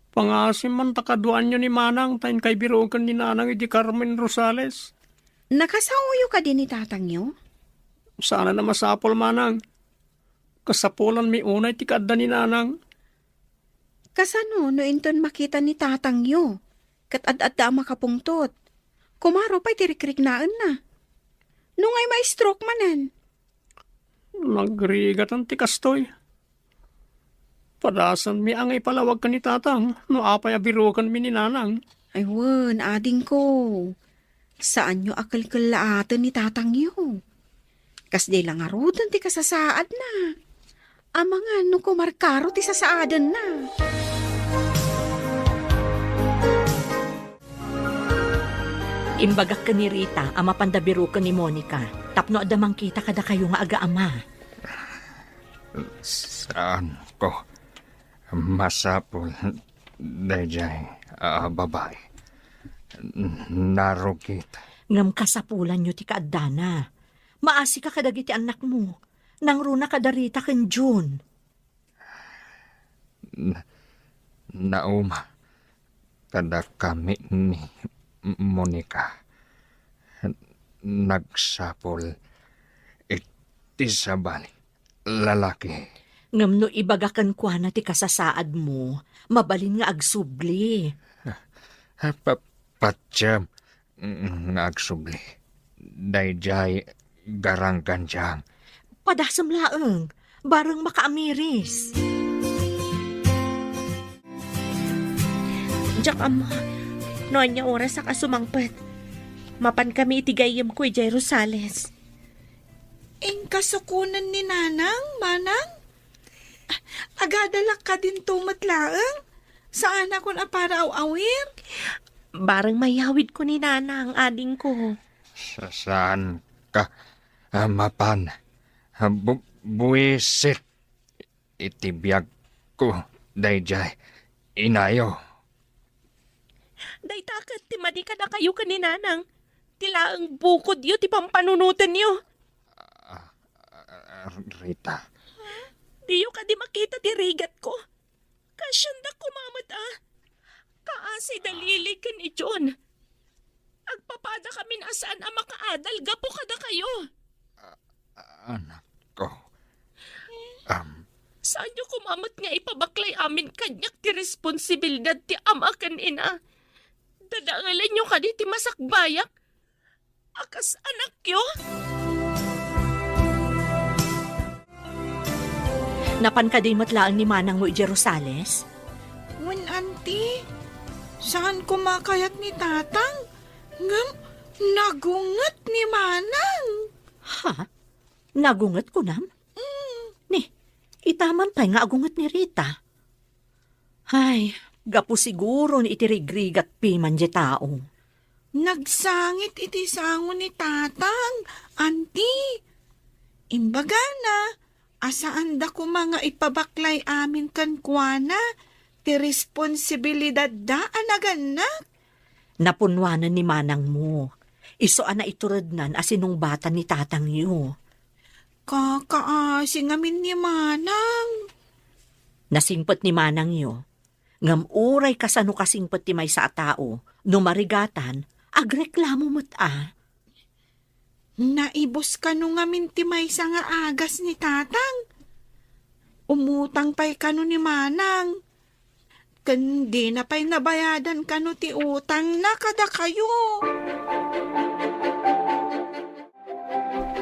Pangasim man ta kaduaanyo ni manang ta inkay biroken ni nanang idi Carmen Rosales. Nakasaoyo kadi ni tatangyo? Saanen a masapul, manang. Kasapulanmi unay ti kaadda ni nanang. Kasano no inton makita ni tatangyo ket ad-adda a makapungtot? Kumaro pay ti rikriknaenna. No ngay ma-stroke manen? Nagrigatan ti kastoy. Padasanmi a nga ipalawag ken ni tatang no apay a birokenmi ni nanang. Ay wen, adingko. Saanyo a kelkellaaten ni tatangyo. Kasdiay la ngaruden ti kasasaadna. Amangan no kumarkaro ti sasaadenna. Imbagak ken ni Rita a mapanda biroken ni Monica tapno adda mangkita kadakayo nga agaama. Saanko masapul daydiay a babai. Narugit. Ngem kasapulanyo ti kaaddana. Maasika kadagiti annakmo. Nangruna kada Rita ken Jun. Na-, nauma kadakami ni Monica. Nagsapul iti sabali lalaki. Ngem no ibaga kenkuana ti kasasaadmo, mabalin nga agsubli. Pa-, patiem nga agsubli. Daydiay garanggandiang. Padasem laeng, bareng makaamiris. Diak ammo no ania oras a kasumangpet. Mapan kami iti gayyemko idiay Rosales. Inka sukonen ni Nanang, Manang? Agadalak kadinto met laeng? Saanakon a para aw-awir? Bareng mayawidko ni Nanang, adingko. Sa-, saanka a mapan? Bu-, buisit iti biagko daydiay, inayo. Dayta ket ti madi kadakayo ken ni Nanang. Ti laeng bukodyo ti pampanunotenyo. Ah, ah, Rita. Diyo kadi makita ti rigatko? Kasianda koma met a. Kaasi da Lily ken ni Jun. Agpapadakamin a saan a makaadal gapu kadakayo. Ah, anakko. Am. Saanyo koma met nga ipabaklay amin kaniak ti responsibilidad ti ama ken ina? Dadaelenyo kadi ti masakbayak a kas anakyo? Napan kadi met laeng ni Manangmo idiay Rosales? Wen, Auntie, saan koma kayat ni Tatang, ngem nagunget ni Manang. Ha? Nagunget kunam? Mm. Ni, itaman pay nga agunget ni Rita. Ay, gapu siguron iti rigrigat piman diay tao. Nagsangit iti sango ni Tatang, Auntie. Imbagana a saanda koma nga ipabaklay amin kenkuana ti responsibilidadda a nagannak. Napunnoanan ni Manangmo. Isu a naiturednan a sinungbatan ni Tatangyo. Kakaasi ngamin ni Manang. Nasingpet ni Manangyo. Ngem uray kasano kasingpet ti maysa a tao, no marigatan, agreklamo met a. Naibus kano ngamin ti maysa nga agas ni Tatang? Umutang pay kano ni Manang? Ken dina pay nabayadan kano ti utangna kadakayo?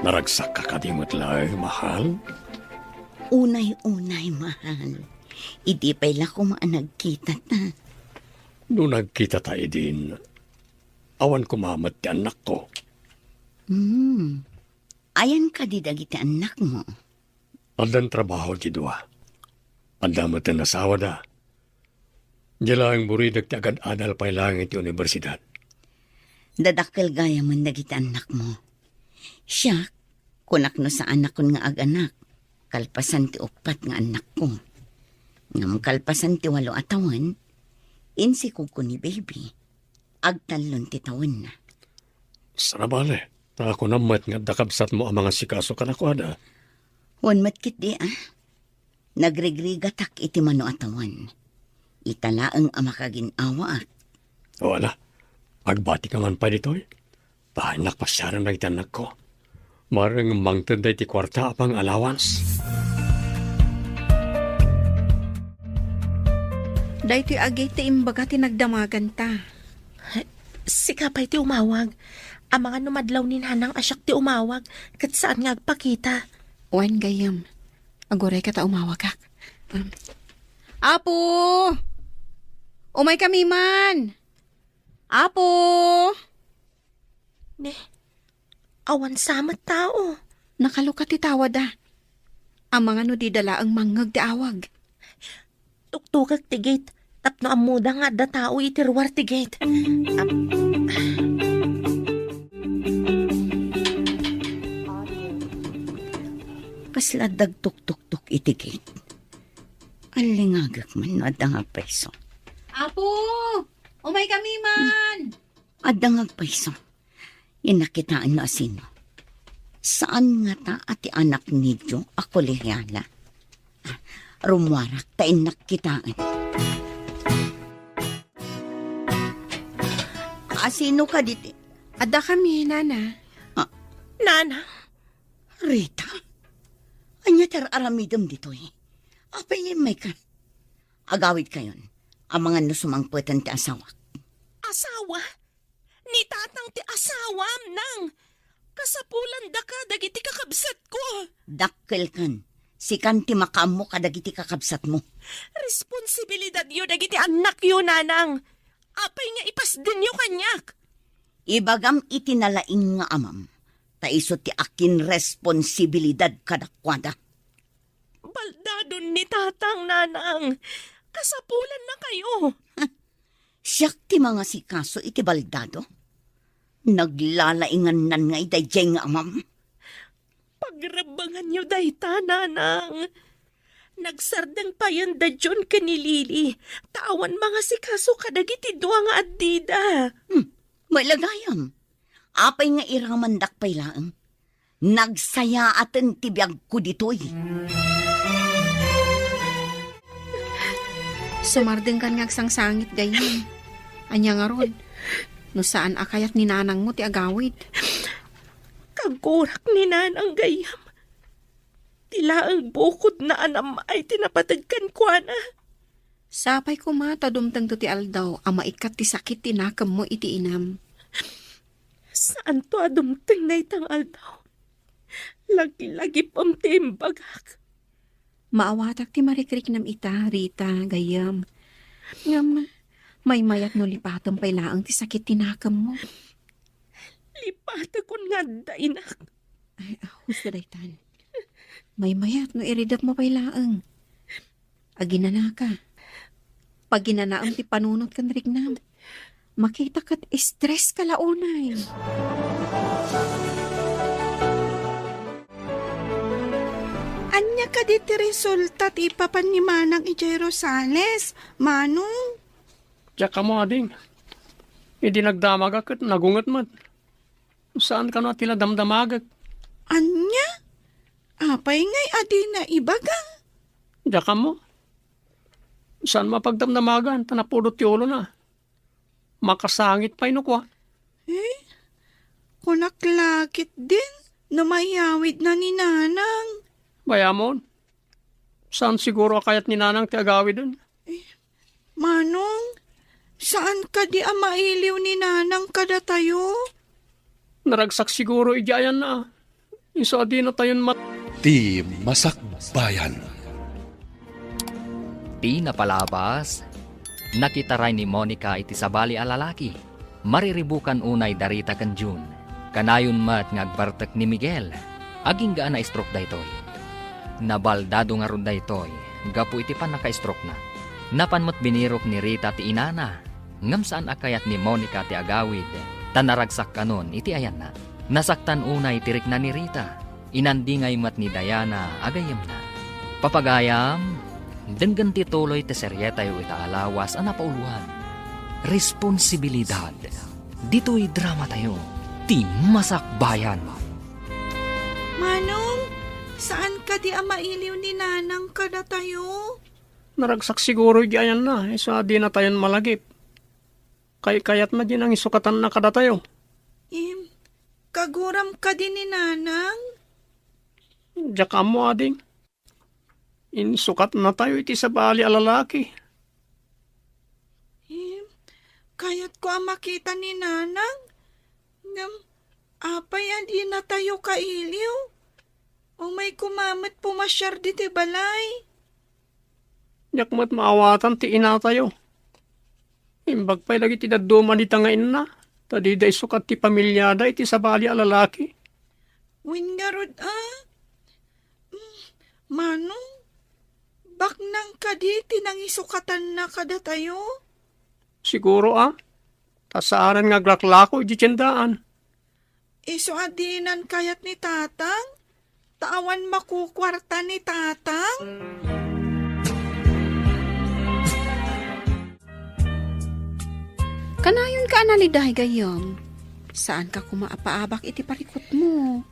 Naragsakka kadi met laeng, mahal? Unay-unay, mahal. Idi pay la koma a nagkitata. No nagkitata idin, awan koma met ti annakko. Hmm. Ayan kadi dagiti annakmo? Addan trabaho ti dua. Adda met ti nasawada. Diay laeng buridek ti agad-adal pay laeng iti universidad. Dadakkel gayamen dagiti annakmo. Siak, kunak no saanakon nga aganak, kalpasan ti uppat nga annakko. Ngem kalpasan ti walo a tawen, insikogko ni baby. Agtallon ti tawenna. Saan a bale, ta kunam met nga adda kabsatmo a mangasikaso kadakuada. Wen met ketdi a. Nagrigrigatak iti mano a tawen. Ita laeng a makagin-awaak. O ala, agbatika man pay ditoy. Ta innak pasiaren dagiti annakko. Mareng mangted daytoy kuarta a pang-allowance. Daytoy agi ti imbaga ti nagdamaganta. Sika pay ti umawag. Amangan no madlaw ni Nanang a siak ti umawag, ket saan nga agpakita. Wen, gayyem. Aguray ka ta umawagak. Um, Apo! Umaykami man! Apo! Ne, awan sa met tao. Nakalukat ti tawada. Amangan no dida laeng mangngeg ti awag. Tuktukek ti gate tapno ammoda nga adda tao iti ruar ti gate. Am-, kas Kasla dagtuktuktok iti gate. Allingagek man no adda nga agpayso. Apo! Umaykami man! Adda nga agpayso. Innak kitaen no asino. Saan ngata a ti anak ni Joe a kolehiala. Ah, rummuarak ta innak kitaen. Asino kadi ti? Adda kami, Nana. Ah. Nana? Rita? Ania ti ar-aramidem ditoy? Apay nga immayka? Agawidkayon. Amangan no sumangpeten ti asawak. Asawa? Ni tatang ti asawam, nang. Kasapulanda ka dagiti kakabsatko. Dakkelkan. Sikan ti makaammo kadagiti kakabsatmo. Responsibilidadyo dagiti annakyo, nanang. Apay nga ipasdenyo kaniak? Ibagam iti nalaing nga amam, ta isu ti akinresponsibilidad kadakuada. Baldadon ni tatang, nanang. Kasapulannakayo. Siak ti mangasikaso iti baldado? Naglalaingannan ngay daydiay nga amam? Pagrabbanganyo dayta, nanang. Nagsardeng payen da John ken ni Lily, ta awan mangasikaso kadagiti dua nga addida. Hmm, mailagayam. Apay nga iramandak pay laeng? Nagsayaaten ti biagko ditoy. Sumardengkan nga agsangsangit, gayyem. Ania ngarud? No saan a kayat ni nanangmo ti agawid. Kagurak ni nanang, gayyem. Ti laeng bukodna a nam-ay ti napateg kenkuana. Sapay koma ta dumtengto ti aldaw a maikkat ti sakit ti nakemmo iti inam. Saanto a dumteng dayta nga aldaw. Laglagipem ti imbagak. Maawatak ti marikriknam ita, Rita, gayyem. Ngem, maymayat no lipatem pay laeng ti sakit ti nakemmo. Lipatekon nga adda inak. Ay, ah, husto daytan. Maymayat no iridepmo pay laeng. Aginanaka. Paginanaem ti panunot ken riknam. Makita ket stress ka la unay. Ania kadi ti resulta ti ipapan ni Manang idiay Rosales, Manong? Diak ammo, ading. Idi nagdamagak ket nagunget met. Saan kano a ti la damdamagek. Ania? Apay ngay a dina ibaga? Diak ammo. Saan mapagdamdamagan ta napudot ti ulona. Makasangit pay no kua. Eh? Kunak la ketdin no mayawidna ni Nanang. Bay-amon. Saan siguro a kayat ni Nanang ti agawiden? Eh, Manong, saan kadi a mailiw ni Nanang kadatayo? Naragsak siguro idiay ayanna. Isu a dinatayon mat- Ti Masakbayan. Ti napalabas, nakitaray ni Monica iti sabali a lalaki. Mariribukan unay da Rita ken Jun. Kanayon met nga agbartek ni Miguel. Agingga a na-stroke daytoy. Nabaldado ngarud daytoy gapu iti pannaka-stroke-na. Napan met binirok ni Rita ti inana, ngem saan a kayat ni Monica ti agawid, ta naragsak kanon iti ayanna. Nasaktan unay ti rikna ni Rita. Inandingay met ni Diana a gayyemna. Papagayam, denggen ti tuloy ti serietayo ita a lawas a napauloan, Responsibilidad. Ditoy dramatayo, Ti Masakbayan. Manong, saan kadi a mailiw ni Nanang kadatayo? Naragsak siguro idiay ayanna, isu a dinatayon malagip. Kaykayatna di nangisukatanna kadatayo. Im, kaguram kadi ni Nanang? Diak ammo, ading. Insukatnatayo iti sabali a lalaki. Im, kayatko a makita ni Nanang. Ngem, apay a dinatayo kailiw? Umay koma met pumasiar ditoy balay. Diak met maawatan ti inatayo. Imbag pay dagiti dadduma dita nga inna, ta dida isukat ti pamiliada iti sabali a lalaki. Wen ngarud a? Mm, Manong, baknang kadi ti nangisukatanna kadatayo? Siguro a, ta saanen nga aglaklako iti tiendaan. Isu a dinan kayat ni Tatang? Ta awan makukuarta ni Tatang? Kanayonka a naliday gayam. Saanka koma a paabak iti parikutmo.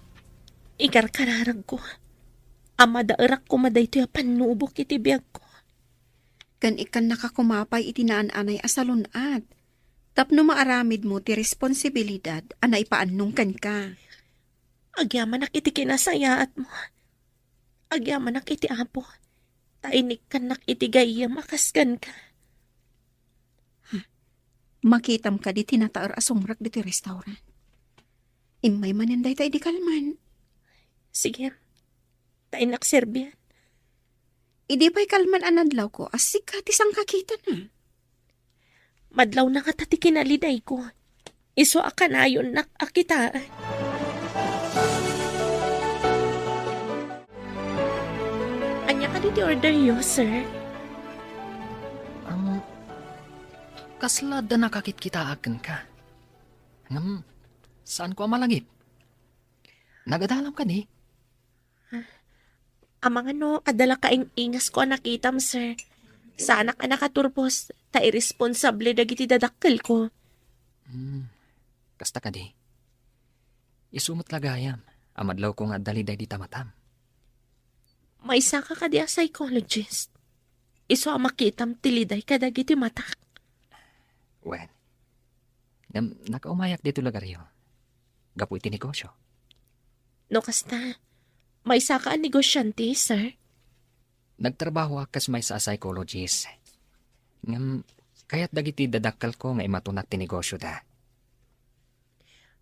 Ikarkararagko a madaerak koma daytoy a pannubok iti biagko. Ken ikkannaka koma pay iti naan-anay a salun-at tapno maaramidmo ti responsibilidad a naipaannong kenka. Agyamanak iti kinasayaatmo. Agyamanak iti Apo, ta inikkannak iti gayyem a kas kenka. Makitam kadi ti nataer a sumrek ditoy restaurant? Immay manen dayta idi kalman. Sige, ta innak serbian. Idi pay kalman a nadlawko a sika ti sangkakitana. Madlawna ngata ti kinalidayko. Isu a kanayonnak a kitaen. Ania kadi ti orderyo, sir? Am, kasla adda nakakitkitaak kenka. Ngem, saanko a malagip. Nagadalam kadi? Amangan no adda la kaing-ingasko a nakitam, sir. Saanak a nakaturpos ta irresponsable dagiti dadakkelko. Hmm, kasta kadi. Isu met la gayam a madlawko nga adda liday dita matam. Maysaka kadi a psychologist? Isu a makitam ti liday kadagiti matak. Wen, ngem nakaumayak ditoy lugaryo gapu iti negosyo. No kasta, maysaka a negosyante, sir? Nagtrabahoak kas maysa a psychologist. Ngem kayat dagiti dadakkelko nga imatunak ti negosyoda.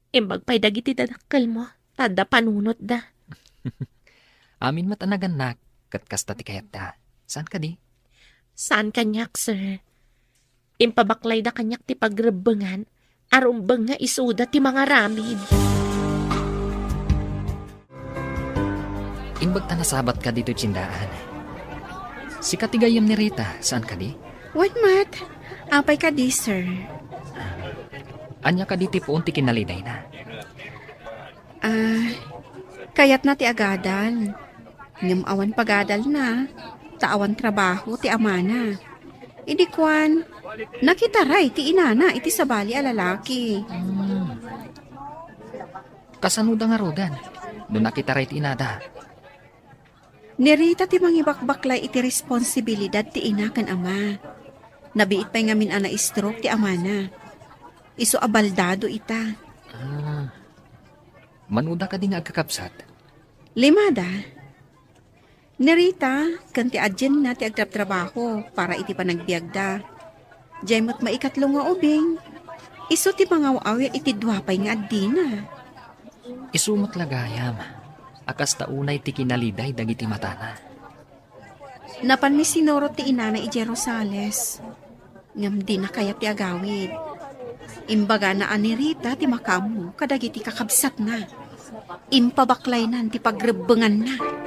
Imbag pay dagiti dadakkelmo, ta adda panunotda. Amin met a nagannak, ket kasta ti kayatda. Saan kadi? Saan kaniak, sir. Impabaklayda kaniak ti pagrebbengan a rumbeng nga isuda ti mangaramid. Imbag ta nasabatka ditoy tiendaan. Sika ti gayyem ni Rita, saan kadi? Wen met. Apay kadi, sir? Ania kadi ti puon ti kinalidayna? Ah, kayatna ti agadal. Ngem awan pagadalna, ta awan trabaho ti amana. Idi kuan, nakitaray ti inana iti sabali a lalaki. Hmm. Kasanoda ngaruden no nakitaray ti inada? Ni Rita ti mangibakbaklay iti responsibilidad ti ina ken ama. Nabiit pay ngamin a na-stroke ti amana. Isu a baldado ita. Ah. Manoda kadi nga agkakabsat? Limada. Ni Rita ken ti adienna ti agtrabtrabaho para iti panagbiagda. Diay met maikatlo nga ubing, isu ti mangaw-awir iti dua pay nga addina. Isu met la gayam a kasta unay ti kinaliday dagiti matana. Napanmi sinurot ti inana idiay Rosales, ngem dina kayat ti agawid. Imbagana a ni Rita ti makaammo kadagiti kakabsatna. Impabaklaynan ti pagrebbenganna.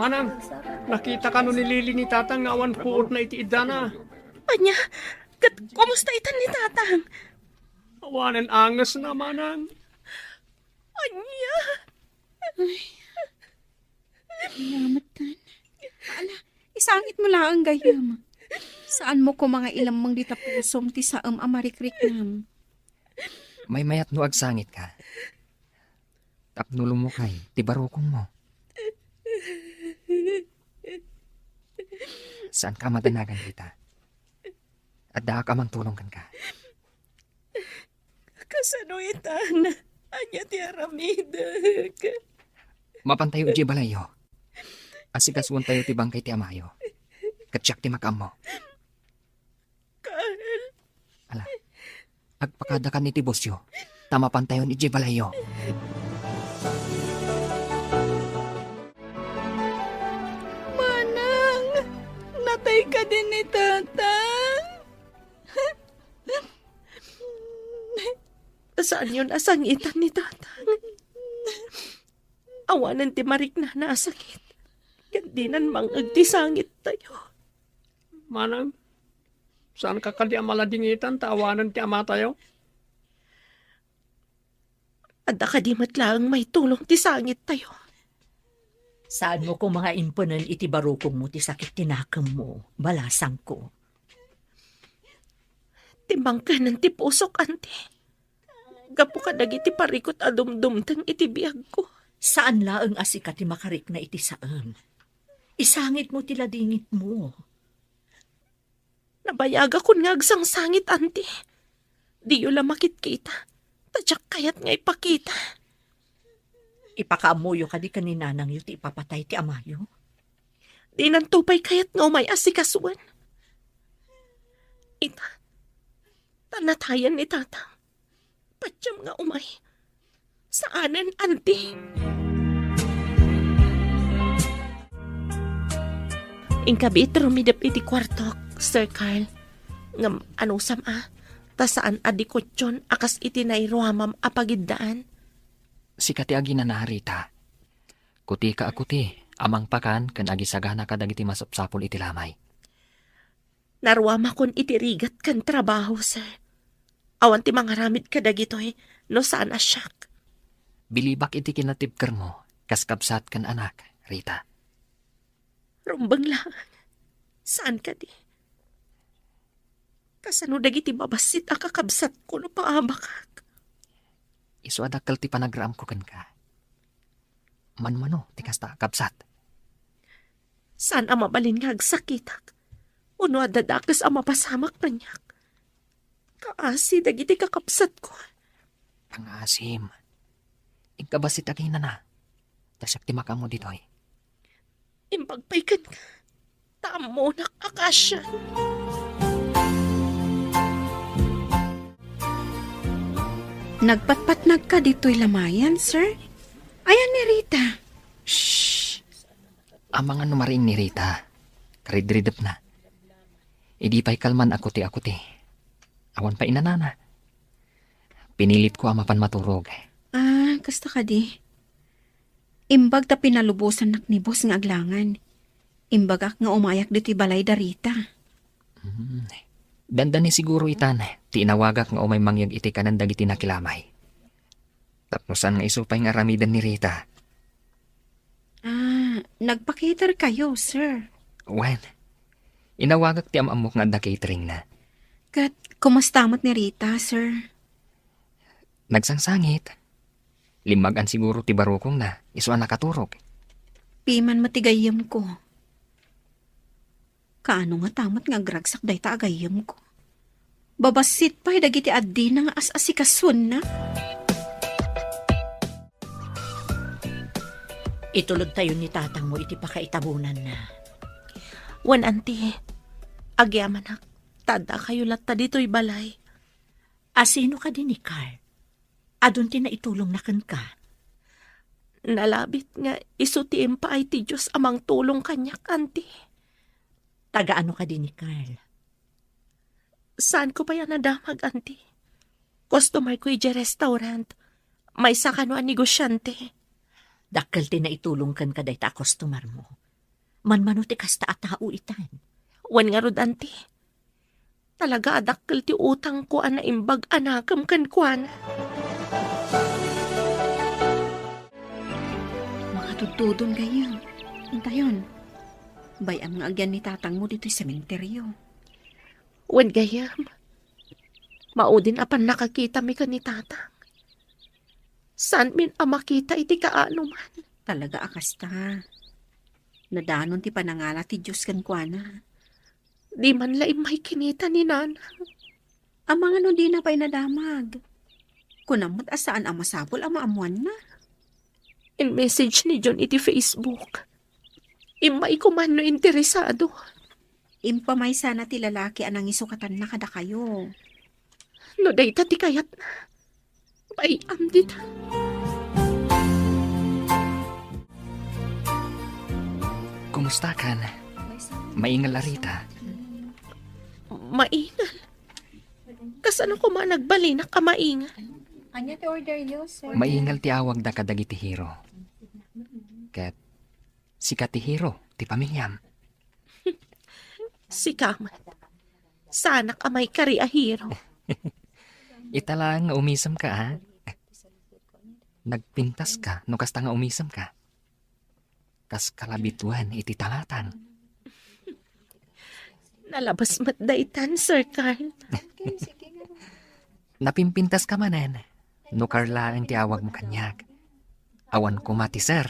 Manang, nakita kano ni Lily ni Tatang nga awan puotna iti iddana? Ania? Ket kumusta itan ni Tatang? Awanen angesna, Manang. Ania? Ay, nametten. Ala, isangitmo laeng gayam. Saanmo koma nga ilammeng dita pusom ti saem a marikriknam. Maymayat no agsangitka. Tapno lumukay ti barukongmo. Saanka a madanagan, Rita. Addaak a mangtulong kenka. Kasano itan? Ania ti aramidek? Mapantayo idiay balayyo. Asikasuentayo ti bangkay ti amayo. Ket siak ti makaammo. Carl. Ala, agpakadakan iti busyo, ta mapantayon idiay balayyo. Manang, natay kadi ni Tatang? Saanyon a sangitan ni Tatang. Awanen ti mariknana a sakit. Ket dinan mang-eg ti sangittayo. Manang, saanka kadi a maladingitan ta awanen ti amatayo? Adda kadi met laeng maitulong ti sangittayo? Saanmo koma nga impenen iti barukongmo ti sakit ti nakemmo, balasangko. Timmangkenen ti pusok, anti. Gapu kadagiti parikut a dumdumteng iti biagko. Saan laeng a sika ti makarikna iti saem. Isangitmo ti ladingitmo. Nabayagakon nga agsangsangit, anti. Diyo la makitkita. Ta diak kayat nga ipakita. Ipakaammoyo kadi ken ni nanangyo ti ipapatay ti amayo? Dinanto pay kayat nga umay asikasuen. Ita, ta natayen ni tatang. Patiem nga umay. Saanen, anti. Inka biit rumidep iti kuartok, Sir Carl. Ngem anusam a, ta saan a dikutyon a kas iti nairuamam a pagiddaan. Sika ti aginana, Rita. Kutika a kuti a mangpakan ken agisagana kadagiti masapsapul iti lamay. Naruamakon iti rigat ken trabaho, sir. Awan ti mangaramid kadagitoy no saan a siak. Bilibak iti kinatibkermo, kas kabsat ken anak, Rita. Rumbeng laeng. Saan kadi? Kasano dagiti mabassit a kakabsatko no paabakak? Isu a dakkel ti panagraamko kenka. Manmano ti kasta a kabsat? Saan a mabalin nga agsakitak, wenno adda dakes a mapasamak kaniak. Kaasi dagiti kakabsatko. Pangaasim. Inka bassit aginana. Ta siak ti makaammo ditoy. Imbag pay kenka, ta ammonak a kaasian. Nagpatpatnagka ditoy lamayan, sir? Ayan ni Rita. Shh! Amangan no mariing ni Rita. Karidridepna. Idi pay kalman a kuti-kuti. Awan pay inanana. Pinilitko a mapan maturog. Ah, kasta kadi. Imbag ta pinalubosannak ni boss nga aglangan. Imbagak nga umayak ditoy balay da Rita. Hmm. Dandani siguro itan ti inawagak nga umay mangyeg iti kanen dagiti nakilamay. Tapno saan nga isu pay nga aramiden ni Rita. Ah, nagpa-cater kayo, sir? Wen, inawagak ti am-ammok nga adda cateringna. Ket kumusta met ni Rita, sir? Nagsangsangit. Limmagan siguro ti barukongna, isu a nakaturog. Piman met ti gayyemko. Kaano ngata met nga agragsak dayta a gayyemko? Babassit pay dagiti addina nga as-asikasuenna. Itulodtayo ni tatangmo iti pakaitabonanna. Wen, anti, agyamanak, ta addakayo latta ditoy balay. A sino kadi ni Carl? Adun ti naitulongna kenka? Nalabit nga isu ti impaay ti Dios a mangtulong kaniak, anti. Taga ano kadi ni Carl? Saanko pay a nadamag, anti. Customer ko idiay restaurant. Maysa kano a negosyante. Dakkel ti naitulong kenka dayta a customer mo. Manmano ti kasta a tao itan? Wen ngarud, anti. Talaga a dakkel ti utangko a naimbag a nakem kenkuana. Makatudtudon gayyem. Intayon. Bay-am nga agyan ni tatangmo ditoy sementeryo. Wen gayyem. Maudin a pannakakitami ken ni tatang. Saanmin a makita iti kaanoman. Talaga a kasta. Nadanon ti panangala ti Dios kenkuana. Di man la immay kinita ni Nanang. Amangan no dina pay nadamag. Kunam met a saan a masapul a maammoanna. In-message ni John iti Facebook. Immay ko man no interesado. Impamaysana ti lalaki a nangisukatanna kadakayo. No dayta ti kayatna, bay-am dita. Kumusta kan? Maingal a Rita? Maingal. Kasano koma nagbalinak a maingal? Ania ti order yo, sir? Maingal ti awagda kadagiti hero. Ket sika ti hero ti pamiliam. Sika met. Saanak a maikari a hero. Ita laeng nga umisemka, a? Nagpintaska no kasta nga umisemka. Kas kalabituen iti tangatang. Nalabas met daytan, Sir Carl. Napimpintaska manen, no Carl laeng ti awagmo kaniak. Awan koma ti sir.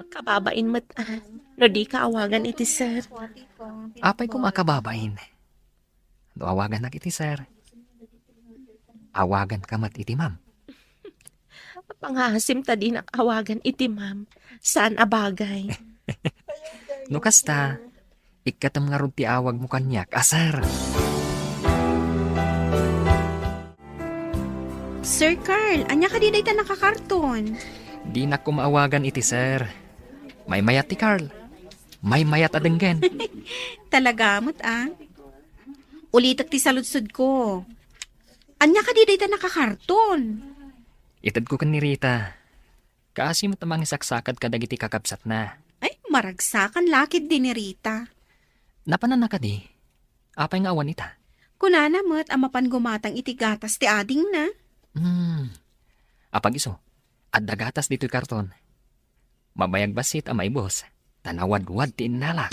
Kababain met, ah, no dika awagan iti sir. Apay koma a kababain? No awagannak iti sir, awaganka met iti ma'am. Pangaasim ta dinak awagan iti ma'am. Saan a bagay. No kasta, ikkatem ngarud ti awagmo kaniak a sir. Sir Carl, ania kadi dayta nakakarton? Dinak koma awagan iti sir. Maymayat ti Carl. Maymayat a denggen. Talaga met, ah. Ulitek ti saludsodko. Ania kadi dayta nakakarton? Itedko ken ni Rita. Kaasi met a mangisaksakad kadagiti kakabsatna. Ay, maragsakan la ketdi ni Rita. Napananna kadi? Apay nga awan ita? Kunana met a mapan gumatang iti gatas ti adingna. Hmm. Apag isu, adda gatas ditoy karton. Mabayag bassit a maibus, ta nawadwad ti innalak.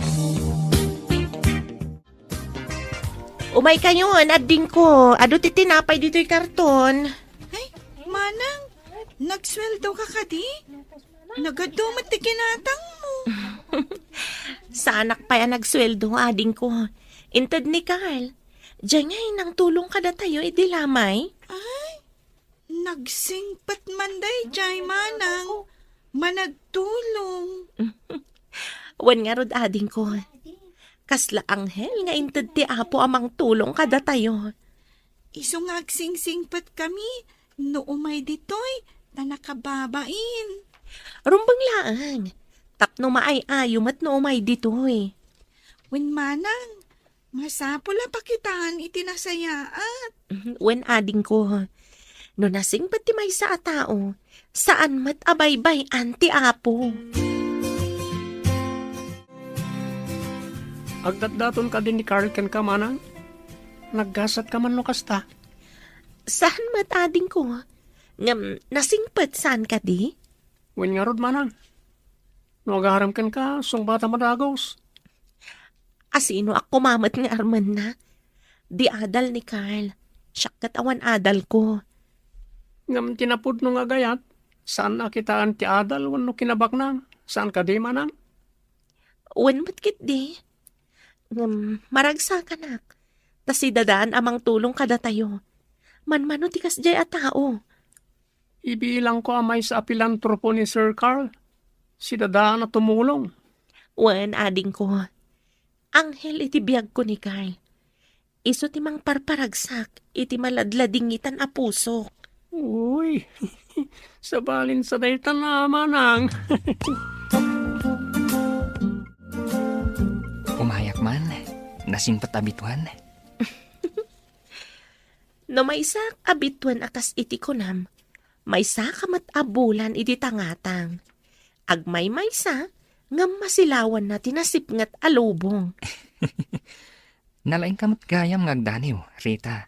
Umaykayon, adingko. Adu ti tinapay ditoy karton. Ay, manang, nagsueldo ka kadi? Nagadu met ti kinatangmo. Saanak pay a nagsueldo, adingko. Inted ni Carl. Diay ngay nangtulong kadatayo idi lamay? Ay, nagsingpet man daydiay, manang. Managtulong. Wen ngarud, adingko. Kasla anghel nga inted ti Apo a mangtulong kadatayo. Isu nga agsingsingpetkami no umay ditoy ta nakababain. Rumbeng laeng, tapno maay-ayo met no umay ditoy. Wen manang, masapul a pakitaan iti nasayaat. Mhm, wen adingko. No nasingpet ti maysa a tao, saan met a baybay-an ti Apo. Agdatdaton kadi ni Carl kenka, manang? Naggasatka man no kasta? Saan met, adingko. Ngem nasingpet saan kadi? Wen ngarud, manang. No agarem kenka, sungbatam a dagus. Asinoak koma met nga armenna? Di adal ni Carl. Siak ket awan adalko. Ngem ti napudno nga agayat, saan a kitaan ti adal wenno kinabaknang. Saan kadi, manang? Wen met ketdi. Ngem maragsakanak, ta sidadaan a mangtulong kadatayo. Manmano ti kasdiay a tao. Ibilangko a maysa a pilantropo ni Sir Carl. Sidadaan a tumulong. Wen, adingko. Anghel iti biagko ni Carl. Isu ti mangparparagsak iti maladladingitan a pusok. Uy, sabalin sa daytan a manang. Umayak man, nasingpet a bituen. No maysak a bituen a kas iti kunam, maysaka met a bulan iti tangatang. Agmaymaysa, ngem masilawanna ti nasipnget a lubong. Nalaingka met gayam nga agdaniw, Rita.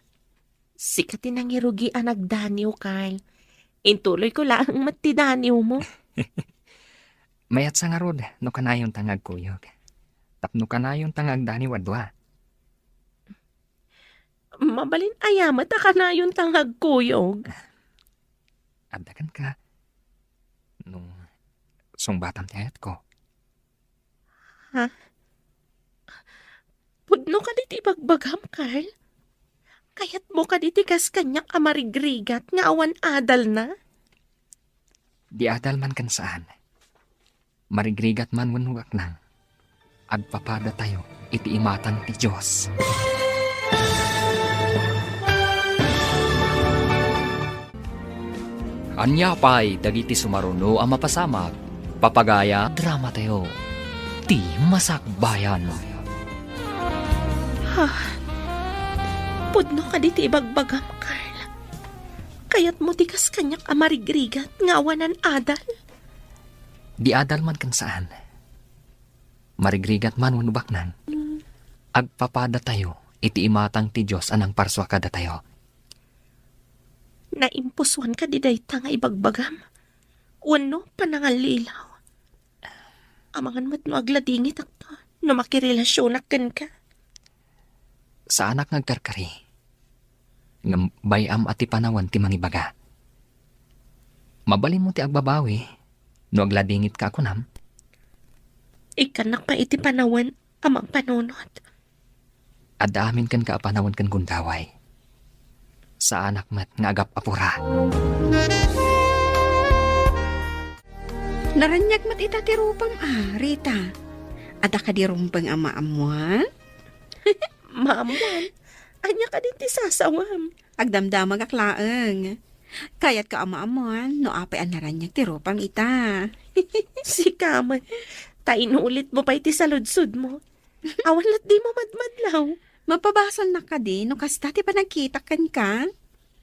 Sika ti nangirugi a nagdaniw, Carl. Intuloyko laeng met ti daniwmo. Mayatsa ngarud no kanayonta nga agkuyog. Tapno kanayonta nga agdaniw a dua. Mabalin aya met a kanayonta nga agkuyog? Adda kenka. No sungbatam ti ayatko. Ha? Pudno kadi ti ibagbagam, Carl? Kayatmo kadi ti kas kaniak a marigrigat nga awan adalna? Di adal man ken saan. Marigrigat man wenno baknang, agpapadatayo iti imatang ti Dios. Ania pay dagiti sumaruno a mapasamak, papagaya? Dramatayo, ti Masakbayan. Ha? Pudno kadi ti ibagbagam, Carl? Kayatmo ti kas kaniak a marigrigat nga awanan adal? Di adal man ken saan. Marigrigat man wenno baknang, agpapadatayo iti imatang ti Dios a nangparsua kadatayo. Naimpusuan kadi dayta nga ibagbagam? Wenno panangallilaw? Amangan met no agladingitakto no makirelasionak kenka. Saanak nga agkarkari. Ngem bay-am a ti panawen ti mangibaga. Mabalinmo ti agbabawi no agladingitka a kunam. Ikkannak pay iti panawen a mangpanunot. Adda amin kenka a panawen ken gundaway. Saanak met nga agap-apura. Naraniag met ita ti rupam a, Rita. Adda kadi rumbeng a maammuan? Maammuan? Ania kadi ti sasawam? Agdamdamagak laeng. Kayatko a maammuan no apay a naraniag ti rupam ita. Sika met, ta inulitmo pay ti saludsodmo. Awan lat dimo madmadlaw. Mapabasolnak kadi no kasta ti panagkitak kenka?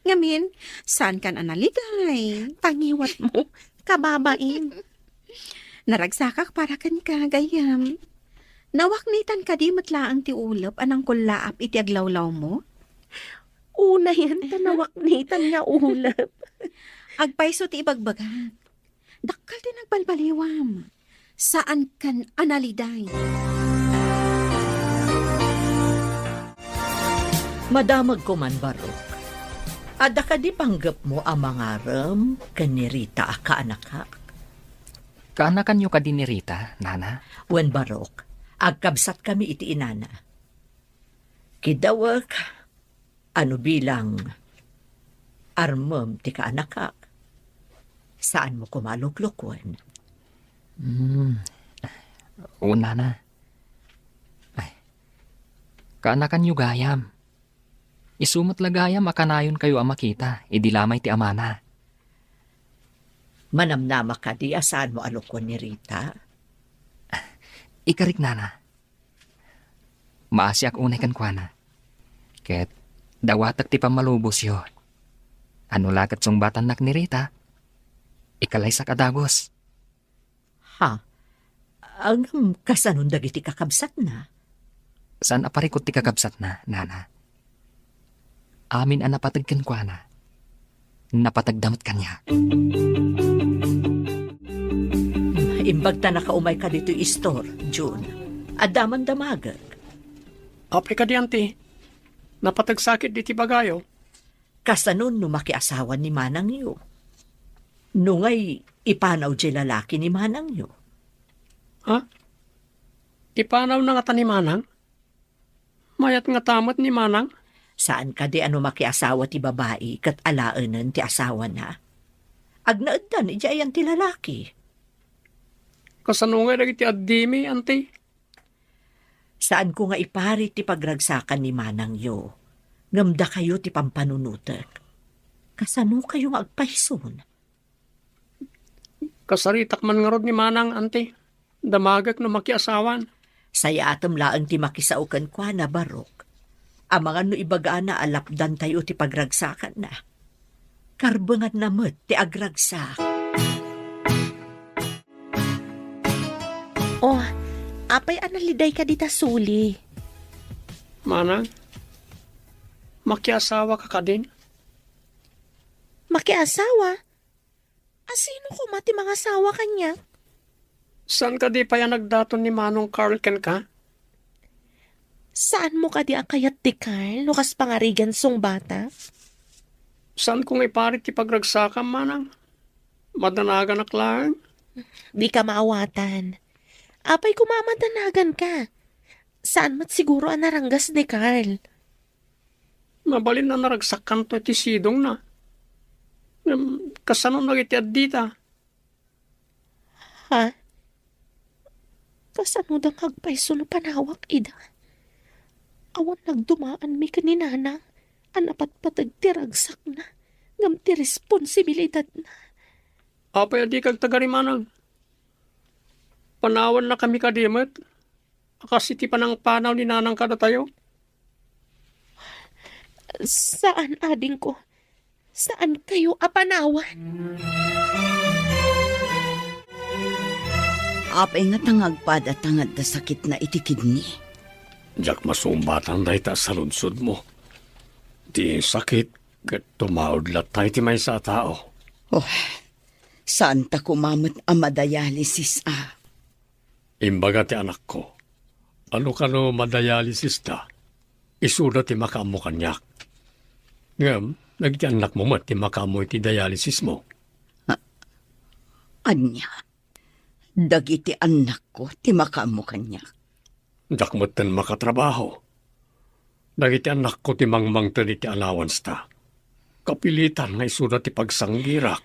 Ngamin, saankan a naliday? Pangiwatmo, kababain. Naragsakak para kenka, gayyem. Nawaknitan kadi met laeng ti ulep a nangkullaap iti aglawlawmo? Unayen ta nawaknitan nga ulep. Agpayso ti ibagbagak. Dakkel ti nagbalbaliwam. Saankan a naliday. Madamagko man, Barok. Adda kadi panggepmo a mangarem ken ni Rita a kaanakak? Kaanakanyo kadi ni Rita, Nana? Wen, Barok, agkabsatkami iti inana. Kiddawek, ano bilang armem ti kaanakak, saanmo koma a luklukoen. Hmm. Una na. Ay. Kaanakanyo gayam. Isu met la gayam a kanayonkayo a makita idi lamay ti amana. Manamnama kadi a saanmo a lukon ni Rita? Ikarik, Nana. Maasiak unay kenkuana. Ket dawatek ti pammalubosyo. Ano la ket sungbatannak ni Rita, ikalaysak a dagus. Ha? Ngem kasanon dagiti kakabsatna? Saan a parikut ti kakabsatna, Nana. Amin a napateg kenkuana, napategda met kaniak. Imbag ta nakaumay ka ditoy istor, Jun. Adda man damagek. Apay kadi, Auntie? Napategsakit diti bagayo. Kasano no makiasawa ni manangyo? No ngay, ipanaw jay lalaki ni manangyo? Ha? Ipanawna ngata ni manang? Mayat ngata met ni manang? Saan kadi a no makiasawa ti babai ket alaenen ti asawana? Agnaeddan idiay ayan ti lalaki. Kasano ngay dagiti addimi, Auntie? Saanko nga iparit ti pagragsakan ni manangyo, ngem dakayo ti pampanunotek. Kasano kayo nga agpayson? Kasaritak man ngarud ni manang, Auntie. Damagek no makiasawan. Sayatem laeng ti makisao kenkuana, Barok. Amangan no ibagana a lapdantayo ti pagragsakanna. Karbenganna met ti agragsak. Oh, apay a naliday ka dita suli? Manang, makiasawa ka kadin? Makiasawa? A sino koma ti mangasawa kaniak? Saan kadi pay a nagdaton ni Manong Carl kenka? Saanmo kadi a kayat ti Carl no kas pangarigan sungbata? Saanko nga iparit ti pagragsakam, manang. Madanaganak laeng. Dika maawatan. Apay koma a madanaganka? Saan met siguro a naranggas ni Carl? Mabalin a naragsakkanto iti sidongna. Ngem, kasano dagiti addita? Ha? Kasanoda nga agpayso no panawak ida? Awan nagdumaanmi ken ni Nanang a napatpateg ti ragsakna ngem ti responsibilidadna. Apay a dika agtagari, manang? Panawannakami kadi met a kas iti panangpanaw ni Nanang kadatayo? Saan, adingko. Saankayo a panawan. Apay ngata nga agpada ta nga adda sakitna iti kidney? Diak masumbatan dayta a saludsodmo. Ti sakit, Ket tumaud latta iti maysa a tao. Oh, saanta koma met a madialysis a. Imbaga ti anakko, no kano madialysista, isuda ti makaammo kaniak. Ngem, dagiti annakmo met ti makaammo iti dialysismo. A-, ania? Dagiti annakko ti makaammo kaniak. Diak metten makatrabaho. Dagiti annakko ti mangmangted iti allowance-ta. Kapilitan nga isuda ti pagsanggirak.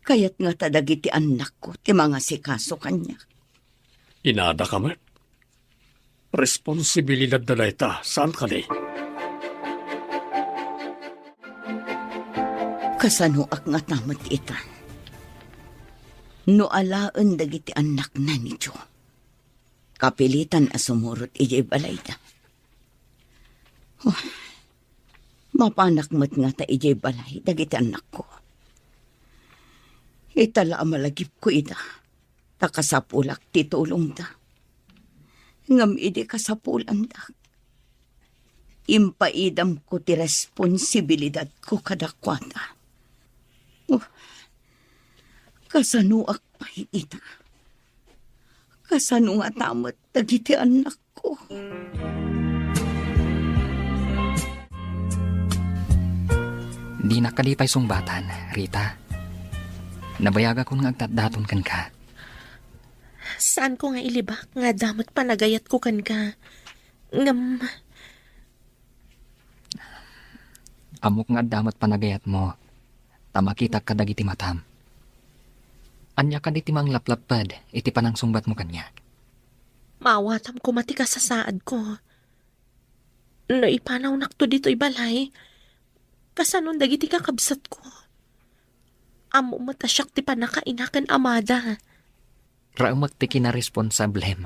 Kayat ngata dagiti annakko ti mangasikaso kaniak. Inadaka met. Responsibilidadda dayta, saan kadi? Kasanoak ngata met ita? No alaen dagiti annakna ni Joe, kapilitan a sumurot idiay balayda. Oh, mapanak met ngata idiay balay dagiti annakko. Ita la a malagipko ida, ta kasapulak ti tulongda. Ngem idi kasapulandak, impaidamko ti responsibilidadko kadakuada. Oh, kasanoak pay ita? Kasano ngata met dagiti annakko? Dinak kadi pay sungbatan, Rita. Nabayagakon nga agtatdaton kenka. Saanko nga ilibak nga adda met panagayatko kenka. Ngem, ammok nga adda met panagayatmo, ta makitak kadagiti matam. Ania kadi ti manglaplapped iti panangsungbatmo kaniak? Maawatam koma ti kasasaadko. No ipanawnakto ditoy balay, kasanon dagiti kakabsatko? Ammom met a siak ti pannakaina ken amada. Raemek ti kinaresponsablem.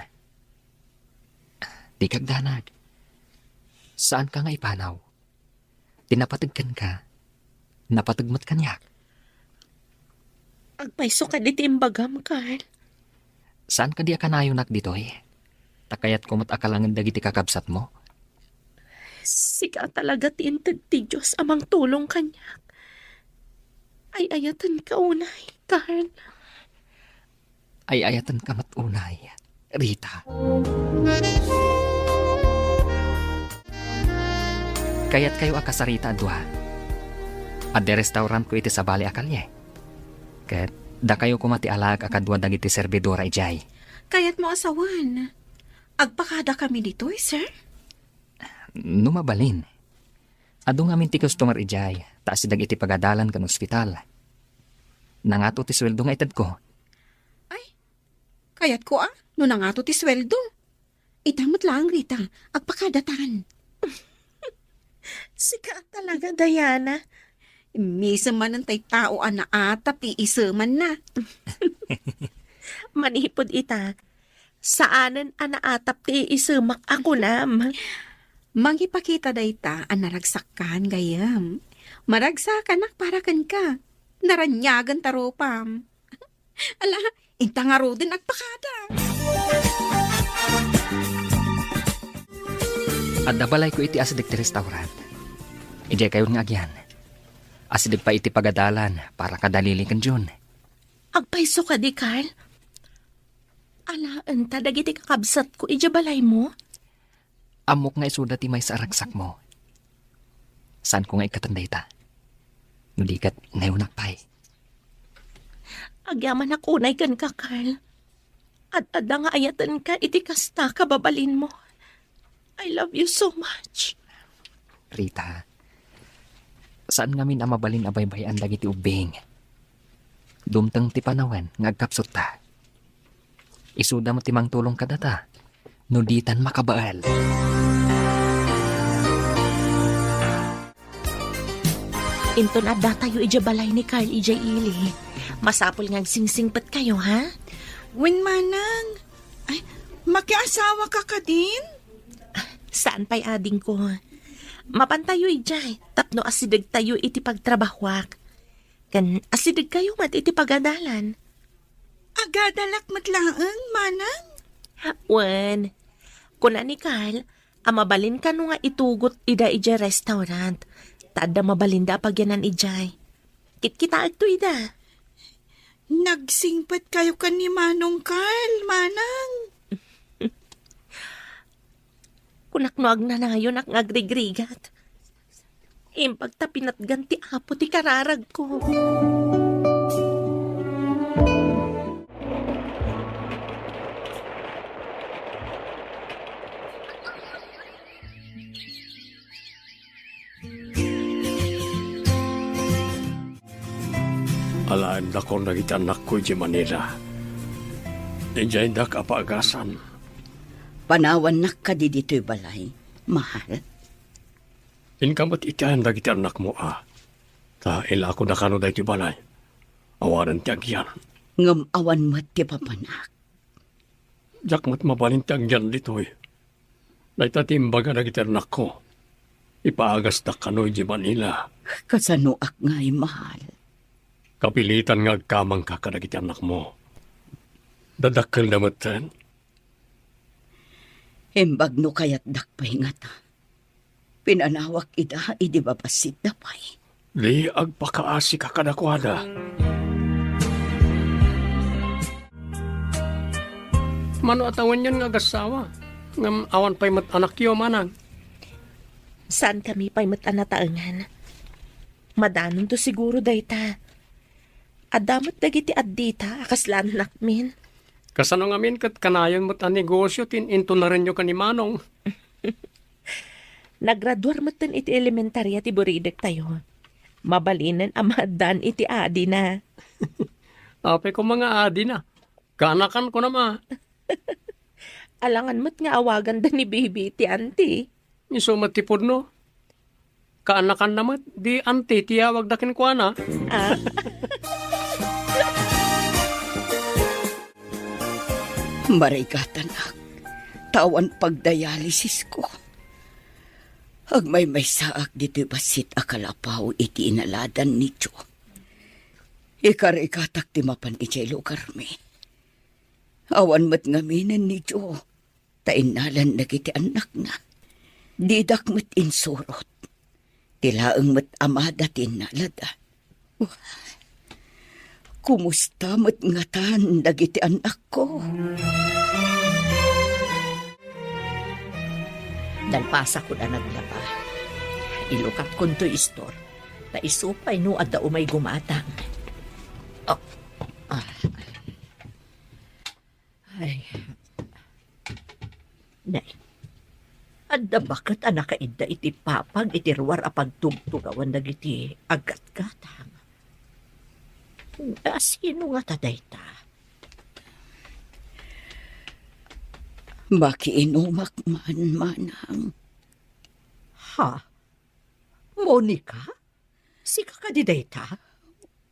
Dika agdanag. Saanka nga ipanaw. Ti napateg kenka, napateg met kaniak. Agpayso kadi ti imbagam, Carl? Saan kadi a kanayonak ditoy? Ta kayatko met a kalangen dagiti kakabsatmo. Sika talaga ti inted ti Dios a mangtulong kaniak. Ay-ayatenka unay, Carl. Ay-ayatenka met unay, Rita. Kayatkayo a kasarita a dua? Adda restaurantko iti sabali a kalye. Ket dakayo koma ti alaek a kadua dagiti serbidora idiay. Kayatmo a sawen, agpakadakami ditoy, sir? No mabalin. Adu ngamin ti customer idiay, ta asideg iti pagadalan ken ospital. Nangato ti sueldo nga itedko. Ay, kayatko a, no nangato ti sueldo. Ita met laeng, Rita, agpakadatan. Sika talaga, Diana. Misem manen tay tao a naatap ti isemanna. Manipud ita, saanen a naatap ti iisemak a kunam. Mangipakita dayta a naragsakkan, gayyem. Maragsakanak para kenka. Naraniagen ta rupam. Ala, inta ngaruden agpakada. Adda balayko iti asideg ti restaurant. Idiay kayon nga agyan. Asideg pay iti pagadalan para kadalili ken Jun. Agpayso kadi, Carl? Alaenta dagiti kakabsatko idiay balaymo? Ammok nga isuda ti maysa a ragsakmo. Saanko nga ikkaten dayta. No di ket, ngayonak pay. Agyamanak unay kenka, Carl. Ad-adda nga ayatenka iti kasta kababalinmo. I love you so much. Rita, saan ngamin a mabalin a baybay-an dagiti ubbing. Dumteng ti panawen nga agkapsutta. Isuda met ti mangtulong kadata no ditan makabael. Inton addatayo idiay balay ni Carl idiay ili, masapul nga agsingsingpetkayo, ha? Wen, manang. Ay, makiasawaka kadin? Saan pay, adingko. Mapantayo idiay tapno asidegtayo iti pagtrabahoak. Ken asidegkayo met iti pagadalan. Agadalak met laeng, manang? Wen, kuna ni Carl a mabalin kano nga itugot ida idiay restaurant. ta adda mabalinda a pagyanan idiay. Kitkitaekto ida. Nagsingpetkayo ken ni Manong Carl, Manang. Kunak no agnanayonak nga agrigrigat. Imbag ta pinatgan ti Apo ti kararagko. Alaendakon dagiti annakko idiay Manila. Idiay dak a paagasan. Panawannak kadi ditoy balay, mahal? Inka met iti ayan dagiti annakmo a. Ta ilakodakano daytoy balay. Awanen ti agyan. Ngem awan met ti papanak. Diak met mabalin ti agyan ditoy. Dayta ti imbaga dagiti annakko. Ipaagasdak kano idiay Manila. Kasanoak ngay, mahal? Kapilitan nga agkamangka kadagiti annakmo. Dadakkelda metten. Imbag no kayatdak pay ngata. Pinanawak ida idi babassitda pay. Di agpakaasika kadakuada. Mano a tawenyon nga agassawa? Ngem awan pay met anakyo, manang? Saankami pay met a nataengan. Madanonto siguro dayta. Adda met dagiti addita a kasla annakmin. Kasano ngamin ket kanayon met a negosio ti intunarenyo ken ni Manong? Nagraduar metten iti elementaria ti buridektayo. Mabalinen a maaddaan iti adina. Apay koma nga adina? Kaanakan kunam a. Alangan met nga awaganda ni Bibi iti anti. Isu met ti pudno. Kaanakanna met, di anti ti awagda kenkuana. Ah. Marigatanak, ta awan pagdialysisko. Agmaymaysaak ditoy bassit a kalapaw iti inaladan ni Joe. Ikarigatak ti mapan idiay lugarmi. Awan met ngaminen ni Joe. Ta innalan dagiti annakna. Didak met insurot. Ti laeng met amada ti innalada. Kumusta met ngatan dagiti annakko? Nalpasakon a naglaba. Ilukatkonto istor. Ta isu pay no adda umay gumatang. Oh. Ah. Ay. Nay, adda baket a nakaidda iti papag iti ruar a pagtugtugawan dagiti aggatgatang. Asino ngata dayta? Makiinumak man, manang. Ha? Monica? Sika kadi dayta?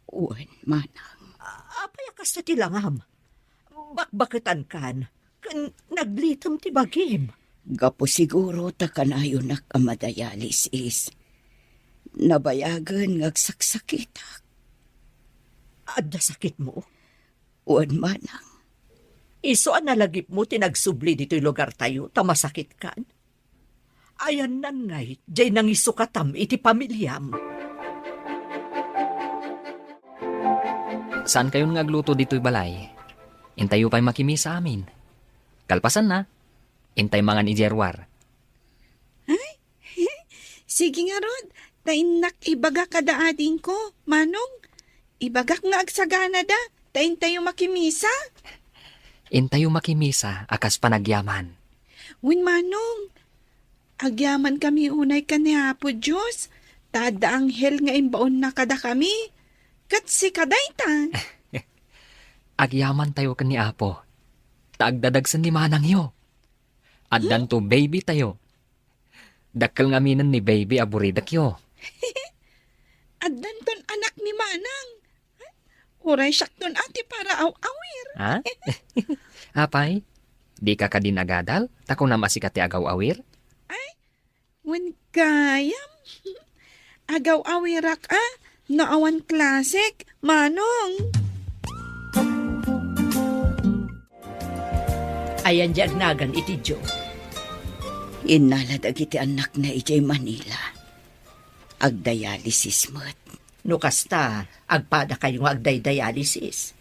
Wen, manang. A-, apay a kasta ti langam? Bakbaketankan, ken naglitem ti bagim. Gapu siguro ta kanayonak a madialysis. Nabayagen nga agsaksakitak. Adda sakitmo? Wen, manang. Isu a nalagipmo ti nagsubli ditoy lugartayo ta masakitkan? Ayannan ngay, jay nangisukatam iti pamiliam. Saankayon nga agluto ditoy balay? Intayo pay makimisa amin. Kalpasanna, intay mangan idiay ruar. Ay, sige ngarud, ta innak ibaga kada adingko, Manong. Ibagak nga agsaganada, ta intayo makimisa. Intayo makimisa a kas panagyaman. Wen, Manong, agyamankami unay ken ni Apo Dios, ta adda anghel nga imbaonna kadakami. Ket sika dayta. Agyamantayo ken ni Apo, ta agdadagsen ni manangyo. Addanto baby tayo. Dakkel ngaminen ni baby a buridekyo. Addanton anak ni manang. Uray siakton a ti para aw-awir. Ha? Apay, dika kadi nagadal? Ta kunam a sika ti agaw-awir? Ay, wen gayam. Agaw-awirak a, no awan klasek, Manong. Ayan di agnagan iti Joe. Innala dagiti annakna idiay Manila. agdialysis met. No kasta, agpadakayo nga agdaydialysis.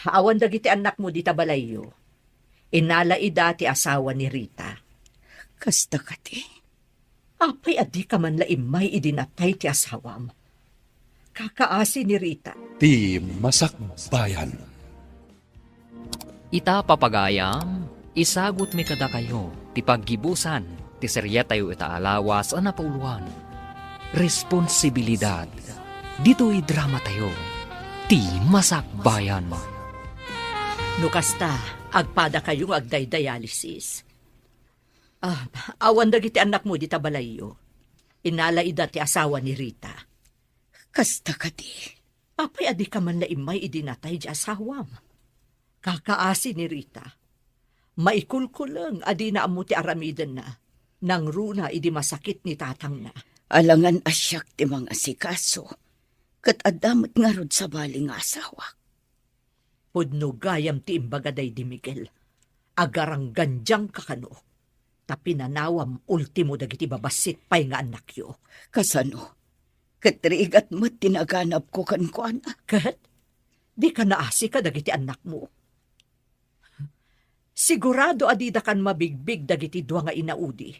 Awan dagiti annakmo dita balayyo. Inala ida ti asawa ni Rita. Kasta kadi. Apay a dika man la immay idi natay ti asawam? Kakaasi ni Rita. Ti Masakbayan. Ita, papagayam, isagutmi kadakayo ti paggibusan ti seriatayo ita a lawas a napauluan, Responsibilidad. Ditoy dramatayo, Ti Masakbayan. No kasta, agpadakayo nga agdaydialysis. Ah, awan dagiti annakmo dita balayyo. Inala ida ti asawa ni Rita. Kasta kadi. Apay a dika man la immay idi natay ti asawam? Kakaasi ni Rita. Maikulkuleng a dina ammo ti aramidenna, nangruna idi masakit ni tatangna. Alangan a siak ti mangasikaso, ket adda met ngarud sabali nga asawak. Pudno gayam ti imbaga daydi Miguel. Agaranggandiangka kano, ta pinanawam ultimo dagiti babassit pay nga annakyo. Kasano? Ket rigat met ti naganabko kenkuana. Ket? Dika naasi kadagiti annakmo? Sigurado a didakan mabigbig dagiti dua nga inaudi,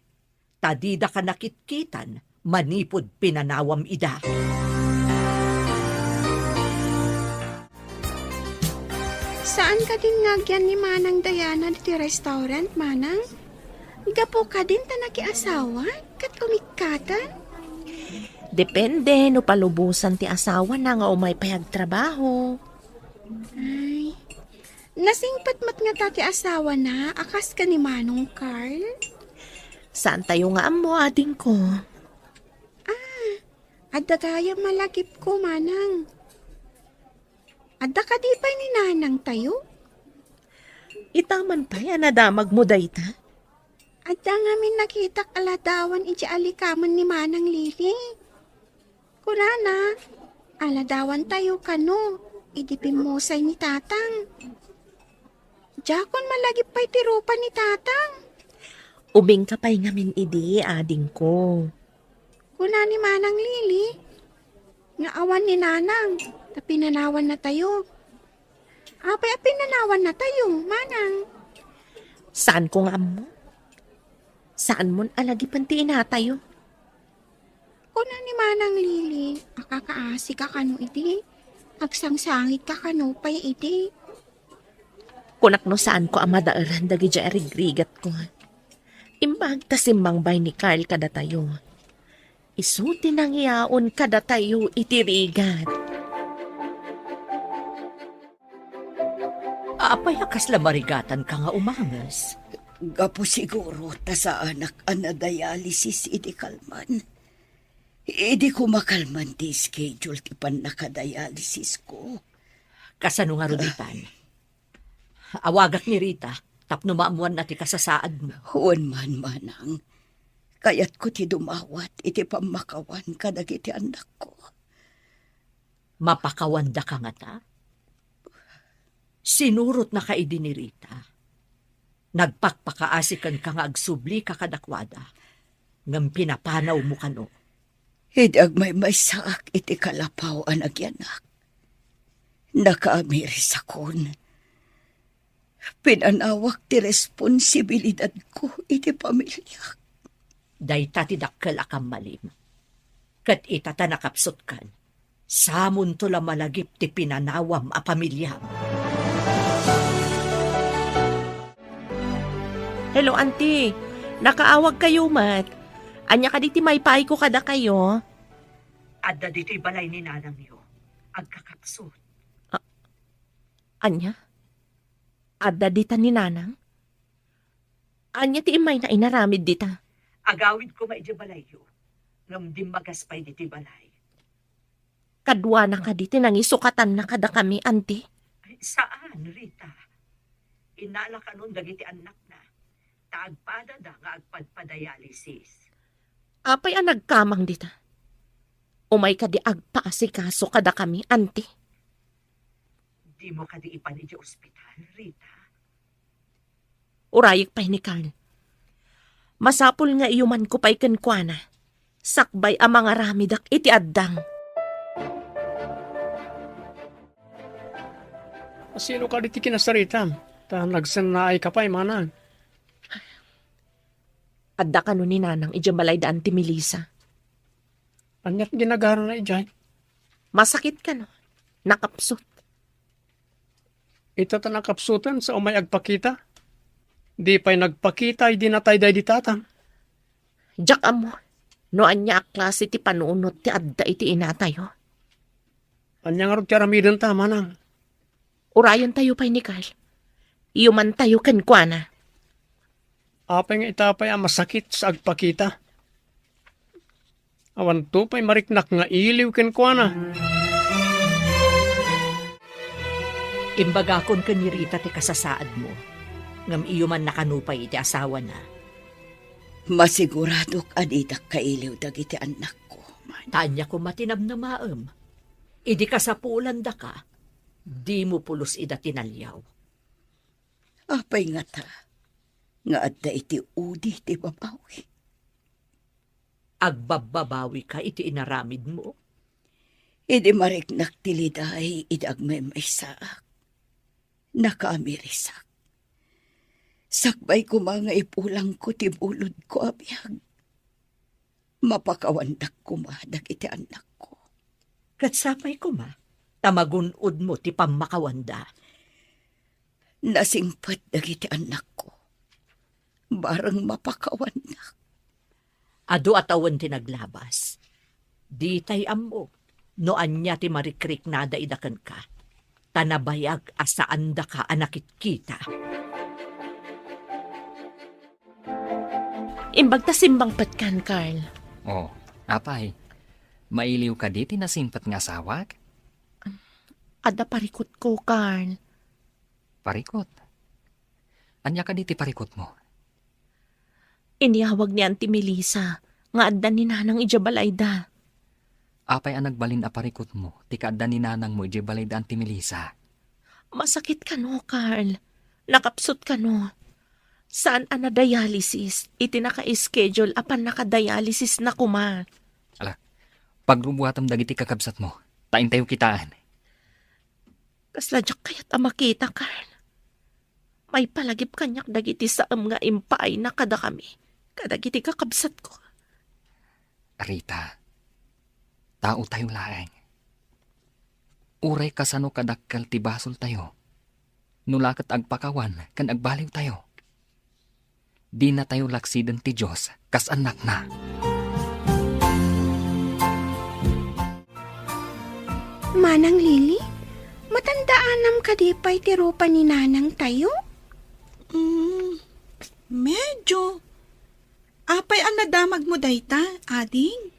ta didaka nakitkitan manipud pinanawam ida. Saan kadin nga agyan ni Manang Diana ditoy restaurant, Manang? Gapu kadin ta nakiasawa ket umikkatan? Depende no palubosan ti asawana nga umay pay agtrabaho. Ay, nasingpet met ngata ti asawana a kas ken ni Manong Carl? Saantayo nga ammo, adingko. Ah, adda gayam malagipko, Manang. Adda kadi pay ni Nanangtayo? Ita man pay a nadamagmo dayta? Adda ngamin nakitak a ladawan idiay alikamen ni Manang Lili. Kunana, a ladawantayo kano idi pimmusay ni Tatang. Diakon malagip pay ti rupa ni Tatang. Ubingka pay ngamin idi, adingko. Kuna ni Manang Lili nga awan ni Nanang ta pinanawannatayo. Apay a pinanawannatayo, Manang? Saanko nga ammo. Saanmon a lagipen ti inatayo. Kuna ni Manang Lili a kakaasika kano idi, agsangsangitka kano pay idi. Kunak no saanko a madaelan dagidiay a rigrigatko. Imbag ta simmangbay ni Carl kadatayo. Isu ti nangiyaon kadatayo iti rigat. Apay a kasla marigatanka nga umanges? Gapu siguro ta saanak a nadialysis idi kalman. Idi ko makalman ti schedule ti pannakadialysisko. Kasano ngarud itan? Awagak ni Rita tapno maammoanna ti kasasaadmo. Wen man, Manang. Kayatko ti dumawat iti pammakawan kadagiti annakko. Mapakawandaka ngata? Sinurotnaka idi ni Rita. Nagpakpakaasi kenka nga agsublika kadakuada, ngem pinapanawmo kano. Idi agmaymaysaak iti kalapaw a nagyanak, nakaamirisakon. Pinanawak ti responsibilidadko iti pamiliak. Dayta ti dakkel a kammalim. Ket ita ta nakapsutkan, samonto la malagip ti pinanawam a pamiliam. Hello, Auntie. Nakaawagkayo met. Ania kadi ti maipaayko kadakayo? Adda ditoy balay ni nanangyo. Agkakapsut. A-, ania? Adda dita ni Nanang? Ania ti immayna inaramid dita? Agawid koma idiay balayyo, ngem dimmagas pay ditoy balay. Kaduana kadi ti nangisukatanna kadakami, Auntie? Ay, saan, Rita. Inala kanon dagiti annakna, ta agpadada nga agpadpadialysis. Apay a nagkamang dita? Umay kadi agpaasikaso kadakami, Auntie? Dimo kadi ipan idiay ospital, Rita? Urayek pay ni Carl. Masapul nga iyumanko pay kenkuana. sakbay a mangaramidak iti addang. Sino kadi ti kinasaritam? Ta nagsennaayka pay, manang. Adda kano ni Nanang idiay balay da Auntie Melissa. Ania ti ginagarana idiay? Masakit kano. Nakapsut. Ita ta nakapsuten sa umay agpakita? Di pay nagpakita idi natay daydi tatang. Diak ammo no ania a klase ti panunot ti adda iti inatayo. Ania ngarud ti aramidenta, manang? Urayentayo pay ni Carl. Iyumantayo kenkuana. Apay nga ita pay a masakit sa agpakita? Awanto pay mariknak nga iliw kenkuana. Imbagakon ken ni Rita ti kasasaadmo, ngem iyumannakano pay iti asawana. Masiguradok a didak kailiw dagiti annakko. Ta ania koma ti namnamaem? Idi kasapulandaka, dimo pulos ida tinaliaw. Apay ngata nga adda iti udi ti babawi? Agbabbabawika iti inaramidmo? Idi mariknak ti liday idi agmaymaysaak, nakaamirisak. Sakbay koma nga ipulangko ti bulodko a biag, mapakawandak koma dagiti annakko. Ket sapay koma ta magun-odmo ti pammakawanda. Nasingpet dagiti annakko. Bareng mapakawannak. Adu a tawen ti naglabas. Ditay ammo no ania ti marikriknada ida kenka, ta nabayag a saandaka a nakitkita. Imbag ta simmangpetkan, Carl. Oh, apay, mailiw kadi ti nasingpet nga asawak? Adda parikutko, Carl. Parikut? Ania kadi ti parikutmo? Inyawag ni Auntie Melissa nga adda ni Nanang idiay balayda. Apay a nagbalin a parikutmo ti kaadda ni Nanangmo idiay balayda Auntie Melissa? Masakit kano, Carl. Nakapsut kano. Saan a na-dialysis iti naka-schedule a pannaka-dialysisna koma. Ala, pagrubuatem dagiti kakabsatmo, ta intayo kitaen. Kasla diak kayat a makita, Carl. Maipalagip kaniak dagiti saem nga impaayna kadakami, kadagiti kakabsatko. Rita, taotayo laeng. Uray kasano kadakkel ti basoltayo, no la ket agpakawan ken agbaliwtayo, dinatayo laksiden ti Dios kas annakna. Manang Lily, matandaanam kadi pay ti rupa ni nanangtayo? Mm, medyo. Apay a nadamagmo dayta, ading?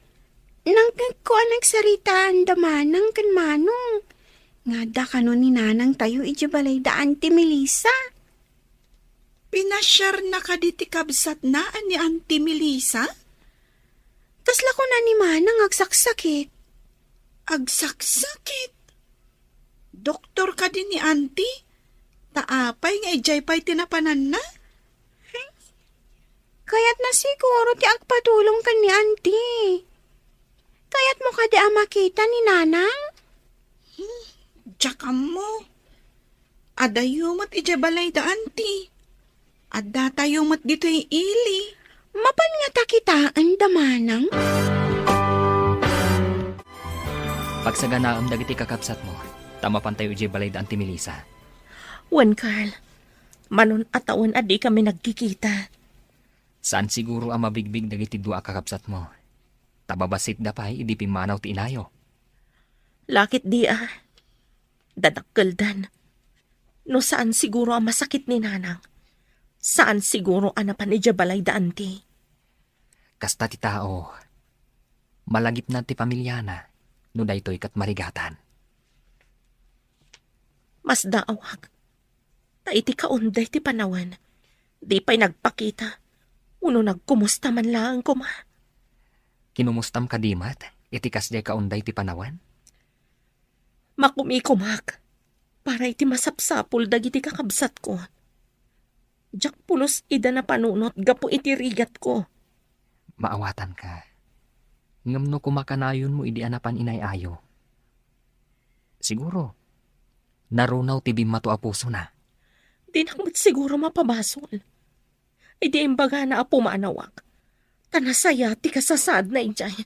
Nangngegko a nagsaritaan da manang ken manong nga adda kano ni nanangtayo idiay balay da Auntie Melissa. Pinasiarna kadi ti kabsatna a ni Auntie Melissa? Kasla kuna ni manang agsaksakit. Agsaksakit? Doktor kadi ni Auntie? Ta apay nga idiay pay ti napananna? Kayatna siguro ti agpatulong ken ni Auntie. Kayatmo kadi a makita ni Nanang? Hmm, diak ammo. Adayo met idiay balay da Auntie. Addatayo met ditoy ili. Mapan ngata kitaen da manang? Pagsaganaem dagiti kakabsatmo, ta mapantayo idiay balay da Auntie Melissa. Wen, Carl, manon a tawen a dikami nagkikita. Saan siguro a mabigbig dagiti dua a kakabsatmo, ta babassitda pay idi pimmanaw ti inayo. Lakit di a. Dadakkeldan. No saan siguro a masakit ni Nanang, saan siguro a napan idiay balay da Auntie. Kasta ti tao, malagipna ti pamiliana no daytoy ket marigatan. Masdaawak ta iti kaunday ti panawen, di pay nagpakita wenno nagkumusta man laeng koma. Kinumustam kadi met iti kasdiay kaunday ti panawen? Makumikumak para iti masapsapul dagiti kakabsatko. Diak pulos ida napanunot gapu iti rigatko. Maawatanka. Ngem no kumakanayonmo idi a napan inay-ayo, siguro, narunaw ti bimmato a pusona. Dinak met siguro mapabasol. Idi imbagana a pumanawak, ta nasaya ti kasasaadna idiay.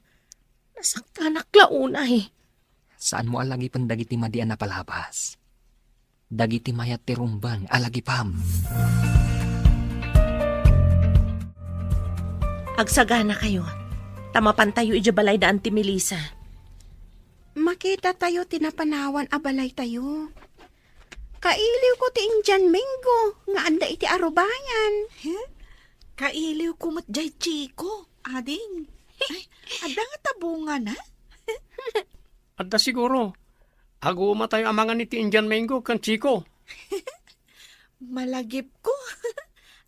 Nasaktanak la unay. Saanmo a lagipen dagiti madi a napalabas. Dagiti mayat ti rumbeng a lagipam. Agsaganakayo, ta mapantayo idiay balayda Auntie Melissa. Makitatayo ti napanawan a balaytayo. Kailiwko ti Indian mango nga adda iti arubayan. Huh? Kailiwko met jay Chico, ading. Ay, adda ngata bungana? Adda siguro. Agumatayo a mangan iti Indian mango ken Chico. Malagipko.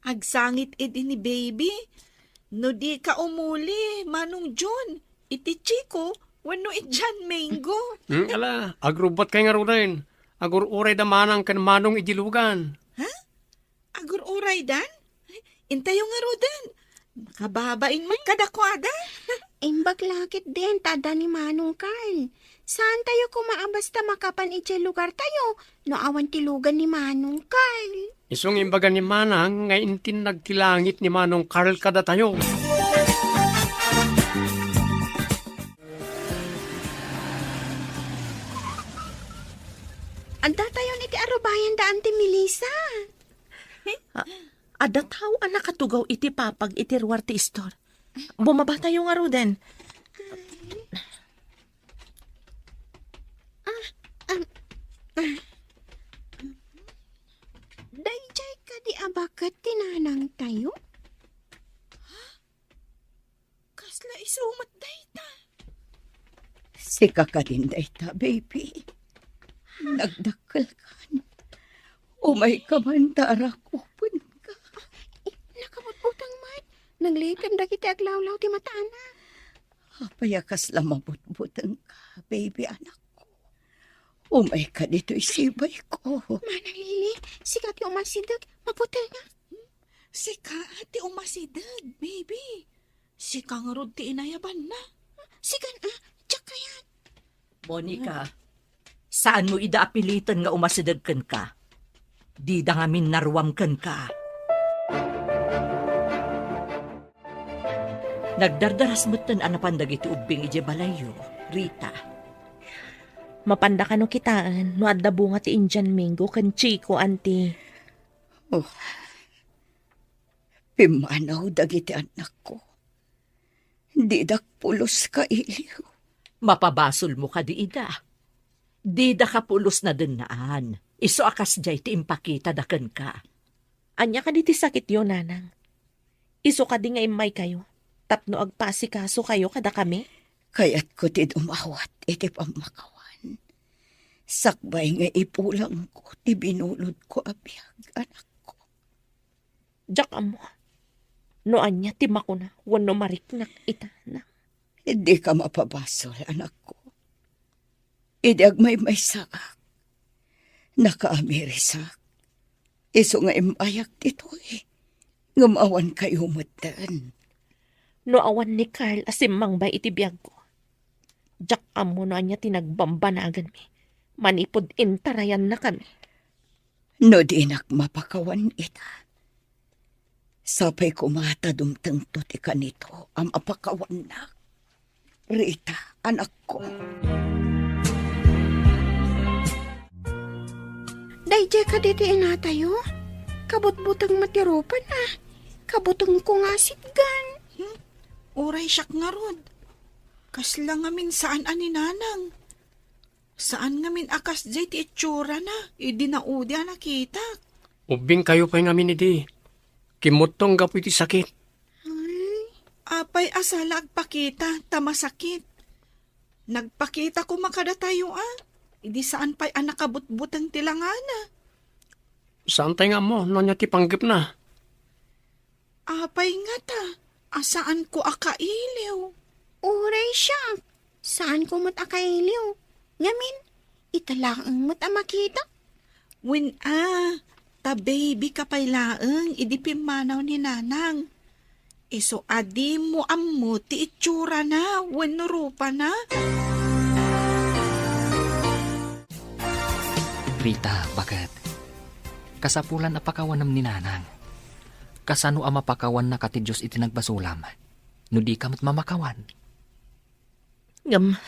Agsangit idi ni baby. No dika umuli, Manong John, iti Chico wenno Indian mango. Hmm, ala, agrubbatkay ngaruden. Agur-urayda manang ken Manong idi lugan. Ha? Agur-uraydan? Intayo ngaruden. Makababain met kadakuada. Imbag la ketdin ta adda ni Manong Carl. Saantayo koma a basta makapan idiay lugartayo no awan ti lugan ni Manong Carl. Isu nga imbaga ni Manang nga intinnag ti langit ni Manong Carl kadatayo. Addatayon iti arubayan da Auntie Melissa. A-, adda tao a nakatugaw iti papag iti ruar ti istor. Bumabatayo ngaruden. Ah, ah, ah. Daydiay kadi a baket ti nanangtayo? Kasla isu met dayta? Sika kadin dayta, baby. Nagdakkelkan. Umayka man ta arakupenka. Eh, nakabutbuteng met. Naglitem dagiti aglawlaw ti matana. Apay a kasla mabutbutengka, baby anakko? Umayka ditoy sibayko. Manang Lily, sika ti umasideg, mabutengak. Sika ti umasideg, baby. Sika ngarud ti inayabanna. Sikan a, diak kayat. Monica, saanmo ida a piliten nga umasideg kenka. Dida ngamin naruam kenka. Nagdardaras metten a napan dagiti ubbing idiay balayyo, Rita. Mapanda kano kitaen no adda bunga ti Indian mango ken Chico, Auntie? Oh. Pimmanaw dagiti annakko. Didak pulos kailiw. Mapabasolmo kadi ida? Didaka pulos nadennaan. Isu a kasdiay ti impakitada kenka. Ania kadi ti sakityo, Nanang? Isu kadi nga immaykayo tapno agpaasikasokayo kadakami? Kayatko ti dumawat iti pammakawan. Sakbay nga ipulangko ti binulodko a biag, anakko. Diak ammo no ania ti makuna wenno mariknak ita, na. Dika mapabasol, anakko. Idi agmaymaysaak, nakaamirisak. Isu nga immayak ditoy, ngem awan kayo metten. No awan ni Carl a simmangbay iti biagko, diak ammo no ania ti nagbambanaganmi manipud intarayannakami. No dinak mapakawan ita, sapay koma ta dumtengto ti kanito a mapakawannak. Rita, anakko. Daydiay kadi ti inatayo? Kabutbuteng met ti rupana. Kabutengko nga asitgan. Hmm? Uray siak ngarud. Kasla ngamin saan a ni Nanang. Saan ngamin a kasdiay ti itsurana idi naudi a nakitak. Ubbingkayo pay ngamin idi. Kimmutto gapu iti sakit. Ay. Apay a sala agpakita ta masakit? Nagpakita koma kadatayo a, idi saan pay a nakabutbuteng ti langana. Saantay nga ammo no ania ti panggepna. Apay ngata a saanko a kailiw? Uray siak, saanko met a kailiw. Ngamin, ita laeng met a makita. Wen a, ta baby ka pay laeng idi pimmanaw ni Nanang. Isu a dimo ammo ti itsurana wenno rupana? Rita, baket? Kasapulan a pakawanem ni Nanang. Kasano a mapakawanna ka ti Dios iti nagbasolam, no dika met mamakawan? Ngem,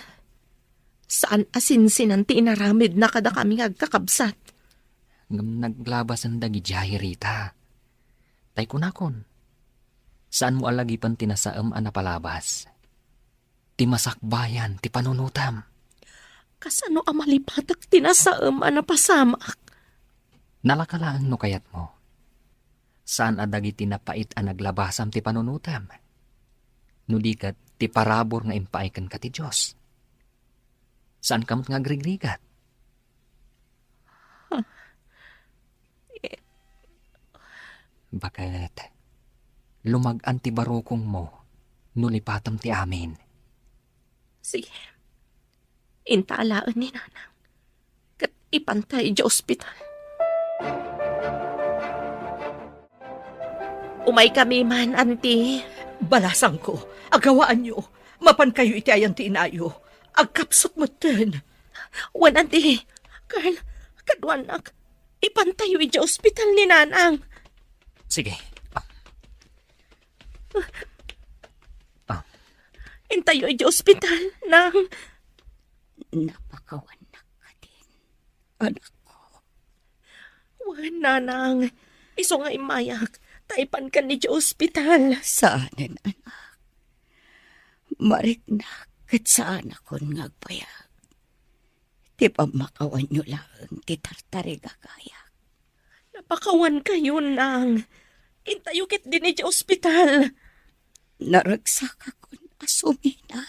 saan a sinsinan ti inaramidna kadakami nga agkakabsat. Ngem naglabasen dagidiay, Rita. Tay kunakon, saanmo a lagipen ti nasaem a napalabas. Ti masakbayan ti panunotem. Kasano a malipatek ti nasaem a napasamak? Nalaka laeng no kayatmo. Saan a dagiti napait a naglabasam ti panunotem. No di ket ti parabur nga impaay kenka ti Dios. Saanka met nga agrigrigat. Baket, lumag-an ti barukongmo no lipatem ti amin. Sige. Inta alaen ni Nanang. Ket ipanta idiay ospital. Umaykami man, Auntie. Balasangko, agawaanyo. Mapankayo iti ayan ti inayo. Agkapsut metten. Wen, Auntie. Carl, kaduanak. Ipantayo idiay ospital ni Nanang. Sige. Ah. Ah. Intayo idiay ospital, Nang. Napakawannak kadin, anakko. Wen, Nanang. Isu nga immayak, ta ipankan idiay ospital. Saanen, anak. Mariknak ket saanakon nga agbayag. Ti pammakawanyo laeng ti tartarigagayak. Napakawankayo, Nang. Intayo ketdin idiay ospital. Naragsakakon a sumina.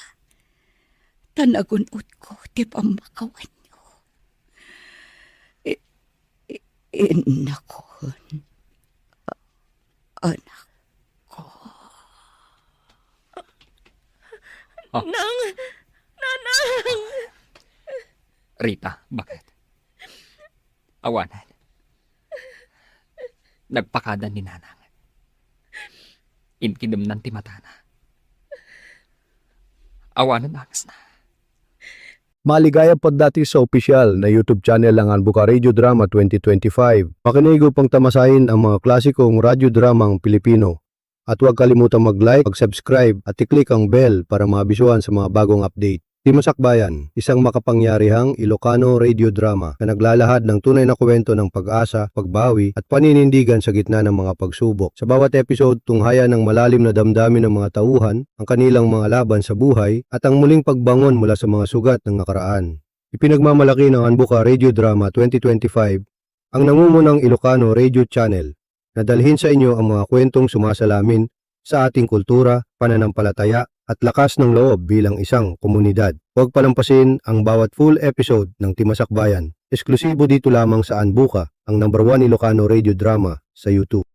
Ta nagun-otko ti pammakawanyo. I-, i-, innakon. Anakko. Ah. Nang! Nanang! Rita, baket? Awanen. Nagpakada ni Nanang. Inkidemnan ti matana. Awanen angesna. Maligayam paddati sa opisyal na YouTube channel ng Anbuka Radio Drama twenty twenty-five. Makinig upang tamasain ang mga klasikong radyo dramang Pilipino. At huwag kalimutang mag-like, mag-subscribe, at i-click ang bell para maabisuhan sa mga bagong update. Ti Masakbayan, isang makapangyarihang Ilocano radio drama na naglalahad ng tunay na kwento ng pag-asa, pagbawi, at paninindigan sa gitna ng mga pagsubok. Sa bawat episode, tunghayan ang malalim na damdamin ng mga tauhan, ang kanilang mga laban sa buhay, at ang muling pagbangon mula sa mga sugat ng nakaraan. Ipinagmamalaki ng Anbuka Radio Drama twenty twenty-five ang nangungunang Ilocano Radio Channel na dalhin sa inyo ang mga kwentong sumasalamin sa ating kultura, pananampalataya, at lakas ng loob bilang isang komunidad. Huwag palampasin ang bawat full episode ng Ti Masakbayan. Esklusibo dito lamang sa Anbuka, ang number one Ilocano radio drama sa YouTube.